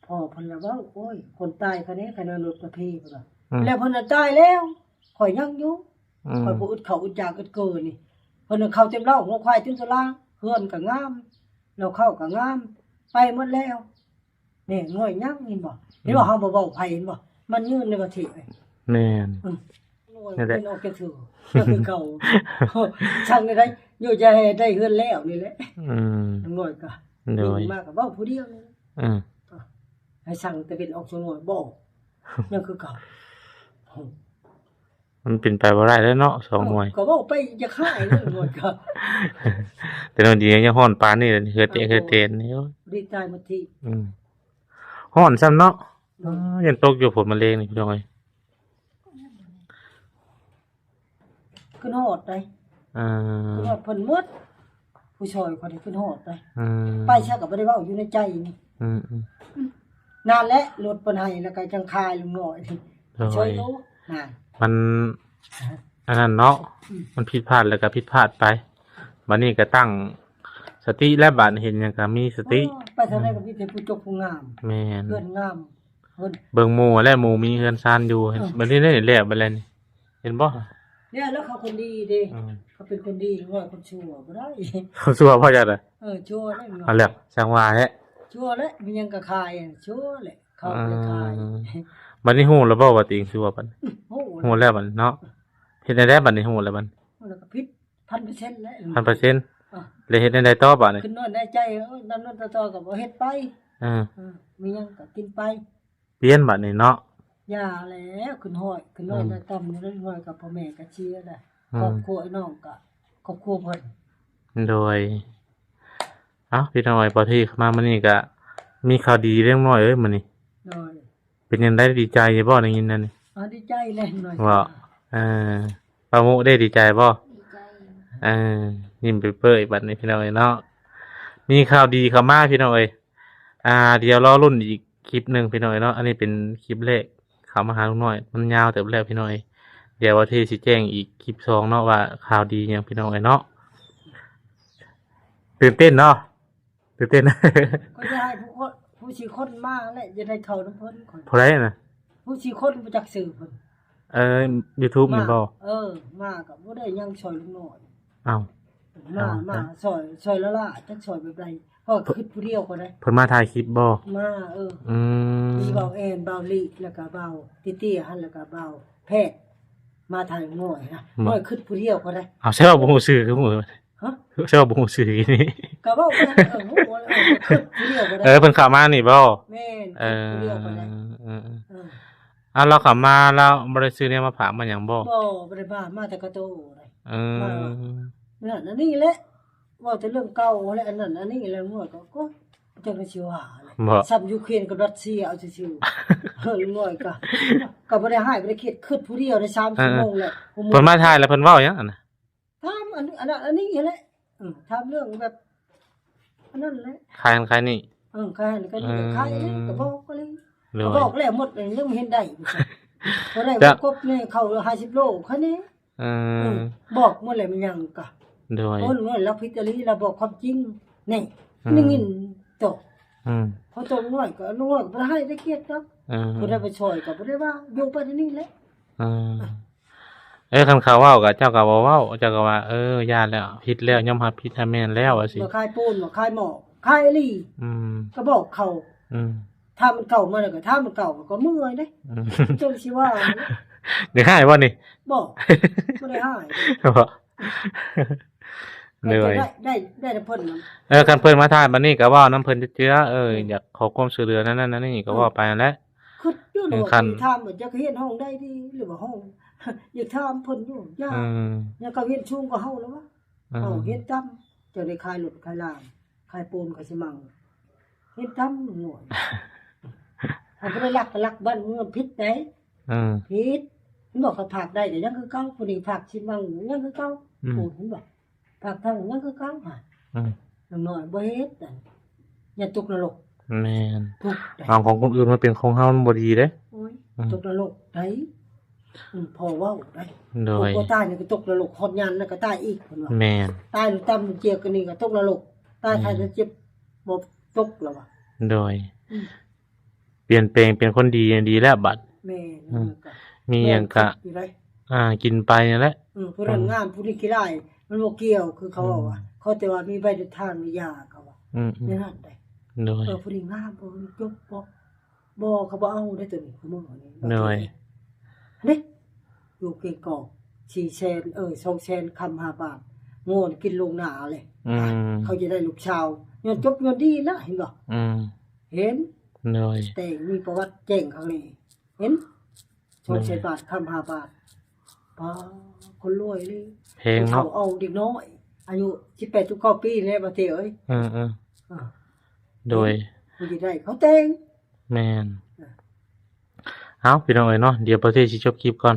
ພໍ່ເພິ່ນລະເວົ້າ ໂອ້ຍ ຄົນຕາຍຄະແນນ ຄະແນນລົດກະເພ ເພິ່ນວ່າ ອືມ ແລ້ວເພິ່ນນະຕາຍແລ້ວ ຂ້ອຍຍັງຢູ່ ອືມ ຂ້ອຍບໍ່ອຶດເຂົ້າອຶດຢາກອຶດເກີນີ້ ເພິ່ນນະເຂົ້າເຕັມເລົ້າ ງົວຄວາຍເຕັມສາລາ ເຮືອນກະງາມ ເຫຼົ້າເຂົ້າກະງາມ ໄປໝົດແລ້ວ ແມ່ນ້ອຍຍັງ ເຫັນບໍ່? ເຫັນບໍ່? ອືມ ເຮົາບໍ່ເວົ້າໃຜ ເຫັນບໍ່? ມັນຢືນໃນປະເທດ ແມ່ນ ອືມ ນັ້ນແຫຼະ ເປັນອອກຈາກເທື່ອ ກໍຄືເກົ່າ ຊ່າງໄດ້ ຢູ່ຈະໃຫ້ໄດ້ເຮືອນແລ້ວນີ້ແຫຼະ ອືມ ນ້ອຍກໍ ໂດຍ ມາກໍເວົ້າຜູ້ດຽວນີ້ ອືມ ໃຫ້ຊ່າງຕາເວັນອອກຊ່ວງນ້ອຍ ບໍ່ ຍັງຄືເກົ່າ ມັນເປັນໄປບໍ່ໄດ້ແລ້ວເນາະ ສອງໜ່ວຍ ກໍເວົ້າໄປຢາກຮ້າຍເນາະ ໜ່ວຍກໍ ແຕ່ໜ່ວຍດຽວຍັງຮ້ອນປານນີ້ ເຫື່ອແຕກເຫື່ອແຕນນີ້ ໂອ້ຍ ດີຕາຍໝົດທີ ອືມ ຮ້ອນຊ້ຳເນາະ ເນາະ ອ້າ ຍັງຕົກຢູ່ ຝົນມາແລງນີ້ ພີ່ນ້ອງເອີຍ ຂຶ້ນຮອດໄດ໋ ເອີ ຂຶ້ນຮອດເພິ່ນໝົດ ຜູ້ຊ່ອຍຂ້ອຍນີ້ຂຶ້ນຮອດໄດ໋ ອືມ ໄປໃສກໍບໍ່ໄດ້ເວົ້າ ຢູ່ໃນໃຈນີ້ ອືມໆ ນັ້ນແຫຼະ ລົດເພິ່ນໃຫ້ແລ້ວກໍຈັ່ງຂາຍລຸງນ້ອຍ ໂດຍ ຊ່ອຍໂລ ນັ້ນ ມັນ ອັນນັ້ນເນາະ ອືມ ມັນຜິດພາດແລ້ວກໍຜິດພາດໄປ ບັດນີ້ກໍຕັ້ງສະຕິແລ້ວ ບັດເຫັນຫຍັງກໍມີສະຕິ ໂອ້ ໄປທາງໃດກໍມີແຕ່ຜູ້ຈົບຜູ້ງາມ ແມ່ນ ເຮືອນງາມ ເພິ່ນ ເບິ່ງໝູ່ແຫຼະ ໝູ່ມີເຮືອນຊານຢູ່ ເອີ ບັດນີ້ໄດ້ແລ້ວ ບັດແລ້ວນີ້ ເຫັນບໍ່ ແລ້ວ ແລ້ວເຂົາຄົນດີເດ້ ອືມ ເຂົາເປັນຄົນດີ ວ່າຄົນຊົ່ວບໍ່ໄດ້ ຄົນຊົ່ວເພາະຫຍັງລະ ເອີ ຊົ່ວແລ້ວເນາະ ເອົາແລ້ວ ຊ່າງວ່າແທ້ ຊົ່ວແລ້ວ ມີຫຍັງກໍຂາຍ ຊົ່ວແຫຼະ ເຂົາໄປຂາຍ ເອີ ບັດນີ້ຮູ້ແລ້ວບໍ່ວ່າຕົວເອງຊົ່ວ ບັດນີ້ ອືມ ຮູ້ແລ້ວ ຮູ້ແລ້ວບັດນີ້ເນາະ ເຮັດແນວໃດບັດນີ້ ຮູ້ແລ້ວບັດນີ້ ຮູ້ແລ້ວກໍຜິດ ພັນເປີເຊັນແລ້ວ ພັນເປີເຊັນ ເອີ ແລ້ວເຮັດແນວໃດຕໍ່ບັດນີ້ ຂຶ້ນນອນໃນໃຈ ເອີ ດຳເນີນຕໍ່ໆ ກໍບໍ່ເຮັດໄປ ເອີ ເອີ ມີຫຍັງກໍກິນໄປ ປ່ຽນບັດນີ້ເນາະ ຢ່າແລ້ວ ຂຶ້ນຮ້ອຍ ຂຶ້ນຮ້ອຍ ອືມ ໄດ້ຕ່ຳ ເງິນນ້ອຍກັບພໍ່ແມ່ກໍເສຍແລ້ວ ອືມ ຄອບຄົວໄອ້ນ້ອງກໍຄອບຄົວເພິ່ນ ໂດຍ ເອົ້າ ພີ່ນ້ອງເອີຍ ພໍທີ່ເຂົ້າມາມື້ນີ້ກໍມີຂ່າວດີເລັກນ້ອຍເອີຍ ມື້ນີ້ ໂດຍ ເປັນຈັ່ງໃດ ດີໃຈຢູ່ບໍ່ ໄດ້ຍິນແນວນີ້ ອໍ ດີໃຈແຫຼະ ເວົ້າ ເອີ ປ້າມຸເດ້ ດີໃຈບໍ່ ດີໃຈ ເອີ ຍິ້ມເປີຍໆ ບັດນີ້ ພີ່ນ້ອງເອີຍເນາະ ມີຂ່າວດີເຂົ້າມາ ພີ່ນ້ອງເອີຍ ອ່າ ດຽວລໍລຸ້ນອີກຄລິບໜຶ່ງ ພີ່ນ້ອງເອີຍເນາະ ອັນນີ້ເປັນຄລິບແລກ ເຂົ້າມາຫາລຸງນ້ອຍ ມັນຍາວເຕີບແລ້ວ ພີ່ນ້ອງເອີຍ ດຽວວ່າເທຊິແຈ້ງອີກຄລິບສອງເນາະ ວ່າຂ່າວດີຫຍັງ ພີ່ນ້ອງເອີຍເນາະ ຕື່ນເຕັ້ນເນາະ ຕື່ນເຕັ້ນ ຂ້ອຍຢາກໃຫ້ຜູ້ຄົນ ຜູ້ຊິຄົນມາແຫຼະ ຢາກໄດ້ເຂົ້ານຳເພິ່ນ ຂ້ອຍ ຜູ້ໃດນະ ຜູ້ຊິຄົນ ບໍ່ຈັກຊື່ເພິ່ນ ເອີ ຢູທູບນີ້ບໍ່ ເອີ ມາກໍບໍ່ໄດ້ຫຍັງຊ່ອຍລຸງນ້ອຍ ອ້າວ ມາ ມາຊ່ອຍ ຊ່ອຍລະລະ ຈັກຊ່ອຍແບບໃດ ເພາະຄິດຜູ້ດຽວກໍໄດ້ ເພິ່ນມາຖ່າຍຄລິບບໍ່ ມາ ເອີ ອືມ ມີບ່າວແອນ ບ່າວລີ ແລ້ວກໍບ່າວເຕ້ຍໆ ຫັ້ນ ແລ້ວກໍບ່າວແພດ ມາຖ່າຍນ້ອຍນະ ນ້ອຍຄິດຜູ້ດຽວກໍໄດ້ ອ້າວ ໃຊ່ວ່າບໍ່ຮູ້ຊື່ຄື ຮະ ເຈົ້າບໍ່ຮູ້ຊື່ນີ້ ກໍເວົ້າໄປ ເອີ ຮູ້ວ່າ ເອີ ເພິ່ນເຂົ້າມານີ້ບໍ່ ແມ່ນ ເອີ ເພິ່ນເຂົ້າມານີ້ ເອີ ເອີ ເອີ ອ່າ ລາວເຂົ້າມາ ລາວບໍ່ໄດ້ຊື້ແນວມາຝາກມາຫຍັງບໍ່ ບໍ່ ບໍ່ໄດ້ມາ ມາແຕ່ກະໂຕ ເອີ ມາ ນັ້ນອັນນີ້ແຫຼະ ເວົ້າແຕ່ເລື່ອງເກົ່າແຫຼະ ອັນນັ້ນອັນນີ້ແຫຼະ ນ້ອຍກໍ ກໍຈັກຊິວ່າແຫຼະ ຊ້ຳຢູເຄຣນກັບຣັດເຊຍເອົາຊື່ໆ ເອີ ນ້ອຍກໍ ກໍບໍ່ໄດ້ຮ້າຍບໍ່ໄດ້ຄຽດ ຄິດຜູ້ດຽວໄດ້ສາມຊົ່ວໂມງແລ້ວ ເພິ່ນມາຖ່າຍແລ້ວເພິ່ນເວົ້າຫຍັງຫັ້ນນະ ຖາມອັນ ອັນນັ້ນອັນນີ້ຫັ້ນແຫຼະ ເອີ ຖາມເລື່ອງແບບ ອັນນັ້ນແຫຼະ ຂາຍຫັ້ນຂາຍນີ້ ເອີ ຂາຍຫັ້ນຂາຍນີ້ ເອີ ຂາຍອັນນີ້ກໍບອກກໍເລີຍ ໂດຍ ກໍບອກແລ້ວໝົດ ຍັງບໍ່ເຫັນໄດ້ ບໍ່ໄດ້ ຈະ ກົບແດ່ ເຂົ້າຫ້າສິບໂລ ຄັນນີ້ ເອີ ເອີ ບອກໝົດແລ້ວ ມັນຫຍັງກະ ໂດຍ ໂອ້ຍ ລາວຜິດອີ່ຫຼີ ລາວບອກຄວາມຈິງ ນີ້ ອືມ ໄດ້ຍິນຕົກ ອືມ ພໍຕົກນ້ອຍກໍ ນ້ອຍກໍບໍ່ໄດ້ໃຫ້ໄດ້ກຽດດອກ ເອີ ຜູ້ໃດໄປຊ່ອຍກໍບໍ່ໄດ້ວ່າ ຢູ່ໄປແນວນີ້ແຫຼະ ເອີ ເອີ ຄັນເຂົາເວົ້າກໍເຈົ້າກໍບໍ່ເວົ້າ ເຈົ້າກໍວ່າ ເອີ ຢ່າແລ້ວ ຜິດແລ້ວ ຍອມຮັບຜິດໃຫ້ແມ່ນແລ້ວ ວ່າຊີ້ ວ່າຂາຍປູນ ວ່າຂາຍໝໍ້ ຂາຍອີ່ຫຼີ ອືມ ກໍບອກເຂົາ ອືມ ຖ້າມັນເກົ່າມາແລ້ວກໍ ຖ້າມັນເກົ່າກໍເມື່ອຍເດ້ ອືມ ຈັ່ງຊິວ່າ ຢາກຮ້າຍບໍ່ນີ້ ບໍ່ ບໍ່ໄດ້ຮ້າຍ ບໍ່ ໂດຍ ໄດ້ ໄດ້ ໄດ້ແຕ່ເພິ່ນນະ ເອີ ຄັນເພິ່ນມາຖ່າຍບັດນີ້ກໍເວົ້ານຳເພິ່ນເຈື່ອໆ ເອີ ອືມ ຢາກຂໍຄວາມຊ່ວຍເຫຼືອນັ້ນນັ້ນນີ້ ກໍເວົ້າໄປຫັ້ນແຫຼະ ຄິດຢູ່ ຄັນຖາມວ່າຢາກຮຽນຫ້ອງໃດດີ ຫຼືວ່າຫ້ອງ ຢາກຖາມເພິ່ນຢູ່ ຢາກ ອືມ ຢາກເຂົາຮຽນສູງກວ່າເຮົາແລ້ວວະ ອືມ ເຮົາຮຽນຕ່ຳ ເຈົ້າໄດ້ຂາຍລົດຂາຍລາງ ຂາຍປູນຂາຍຊີມັງ ຮຽນຕ່ຳໜ້ອຍ ເຮົາບໍ່ໄດ້ລັກ ລັກບ້ານເມືອງ ຜິດໃດ ອືມ ຜິດ ເຫັນບໍ່ ເຂົາຝາກໄດ້ກໍຍັງຄືເກົ່າ ຜູ້ນີ້ຝາກຊີມັງຍັງຄືເກົ່າ ອືມ ປູນ ເຫັນບໍ່ ພາກທາງນັ້ນຄືເກົ່າຫະ ອືມ ນ້ອຍໆບໍ່ເຮັດ ຢ້ານຕົກນະລົກ ແມ່ນ ທຸກໃດ ເອົາຂອງຄົນອື່ນມາເປັນຂອງເຮົາມັນບໍ່ດີເດ້ ໂອ້ຍ ອືມ ຕົກນະລົກໃດ ອືມ ພໍ່ເວົ້າໃດ ໂດຍ ຜູ້ບໍ່ຕາຍນີ້ກໍຕົກນະລົກ ຮອດຍາມນັ້ນກໍຕາຍອີກ ເພິ່ນວ່າ ແມ່ນ ຕາຍຕຳເຈຍກະນີ້ກໍຕົກນະລົກ ຕາຍ ແມ່ນ ຖ້າຈະເຈັບບໍ່ຕົກແລ້ວວ່າ ໂດຍ ອືມ ປ່ຽນແປງເປັນຄົນດີ ດີແລ້ວບັດ ແມ່ນ ອືມ ມັນກໍ ມີຫຍັງກະ ແມ່ນ ຄິດຢູ່ໃດ ອ່າ ກິນໄປຫັ້ນແຫຼະ ເອີ ຜູ້ນັ້ນງາມ ອືມ ຜູ້ນີ້ຂີ້ຮ້າຍ ມັນບໍ່ກ່ຽວ ຄືເຂົາເວົ້າວ່າ ອືມ ຂໍແຕ່ວ່າມີໃບເດີນທາງ ມີຢາ ເຂົາວ່າ ອືມໆ ແນວນັ້ນໃດ ໂດຍ ເອີ ຜູ້ນີ້ງາມ ຜູ້ນີ້ຈົບບໍ່ ບໍ່ ເຂົາບໍ່ເອົາເດ້ ໂຕນີ້ ຜູ້ນີ້ ໂດຍ ເດ້ ຢູ່ເກງກອກ ສີ່ແສນ ເອີ ສອງແສນຄຳຫ້າບາດ ໂງ່ນກິນລ່ວງໜ້າເລີຍ ອືມ ເຂົາຈະໄດ້ລູກສາວ ຍ້ອນຈົບຍ້ອນດີນະ ເຫັນບໍ່ ອືມ ເຫັນ ໂດຍ ແຕ່ມີປະຫວັດແຈ້ງຂ້າງໃນ ເຫັນ ສອງແສນບາດ ຄຳຫ້າບາດ ປ້າ ຄົນລວຍເລີຍ ແພງເນາະ ເຂົາເອົາເດັກນ້ອຍ ອາຍຸສິບແປດ ສິບເກົ້າປີແຫຼະ ບໍ່ເຕີເອີຍ ເອີໆ ໂດຍ ຜູ້ທີ່ໄດ້ເຂົາແຕ່ງ ແມ່ນ ເອີ ເອົ້າ ພີ່ນ້ອງເອີຍເນາະ ດຽວປະເທດຊິຈົບຄລິບກ່ອນ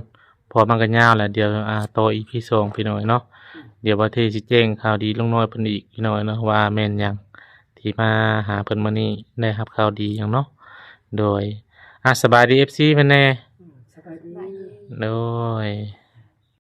ເພ ວາະມັນກໍຍາວແຫຼະ ດຽວ ອ່າ ຕໍ່ ອີພີສອງ ພີ່ນ້ອງເນາະ. ດຽວບ່າວເທຊິແຈ້ງຂ່າວດີລຸງນ້ອຍເພິ່ນອີກ ພີ່ນ້ອງເນາະ ວ່າແມ່ນຫຍັງທີ່ມາຫາເພິ່ນມື້ນີ້ ໄດ້ຮັບຂ່າວດີຫຍັງເນາະ. ໂດຍ ອ່າ ສະບາຍດີ ເອັຟຊີ ເພິ່ນແດ່. ອືມ ສະບາຍດີ. ໂດຍ.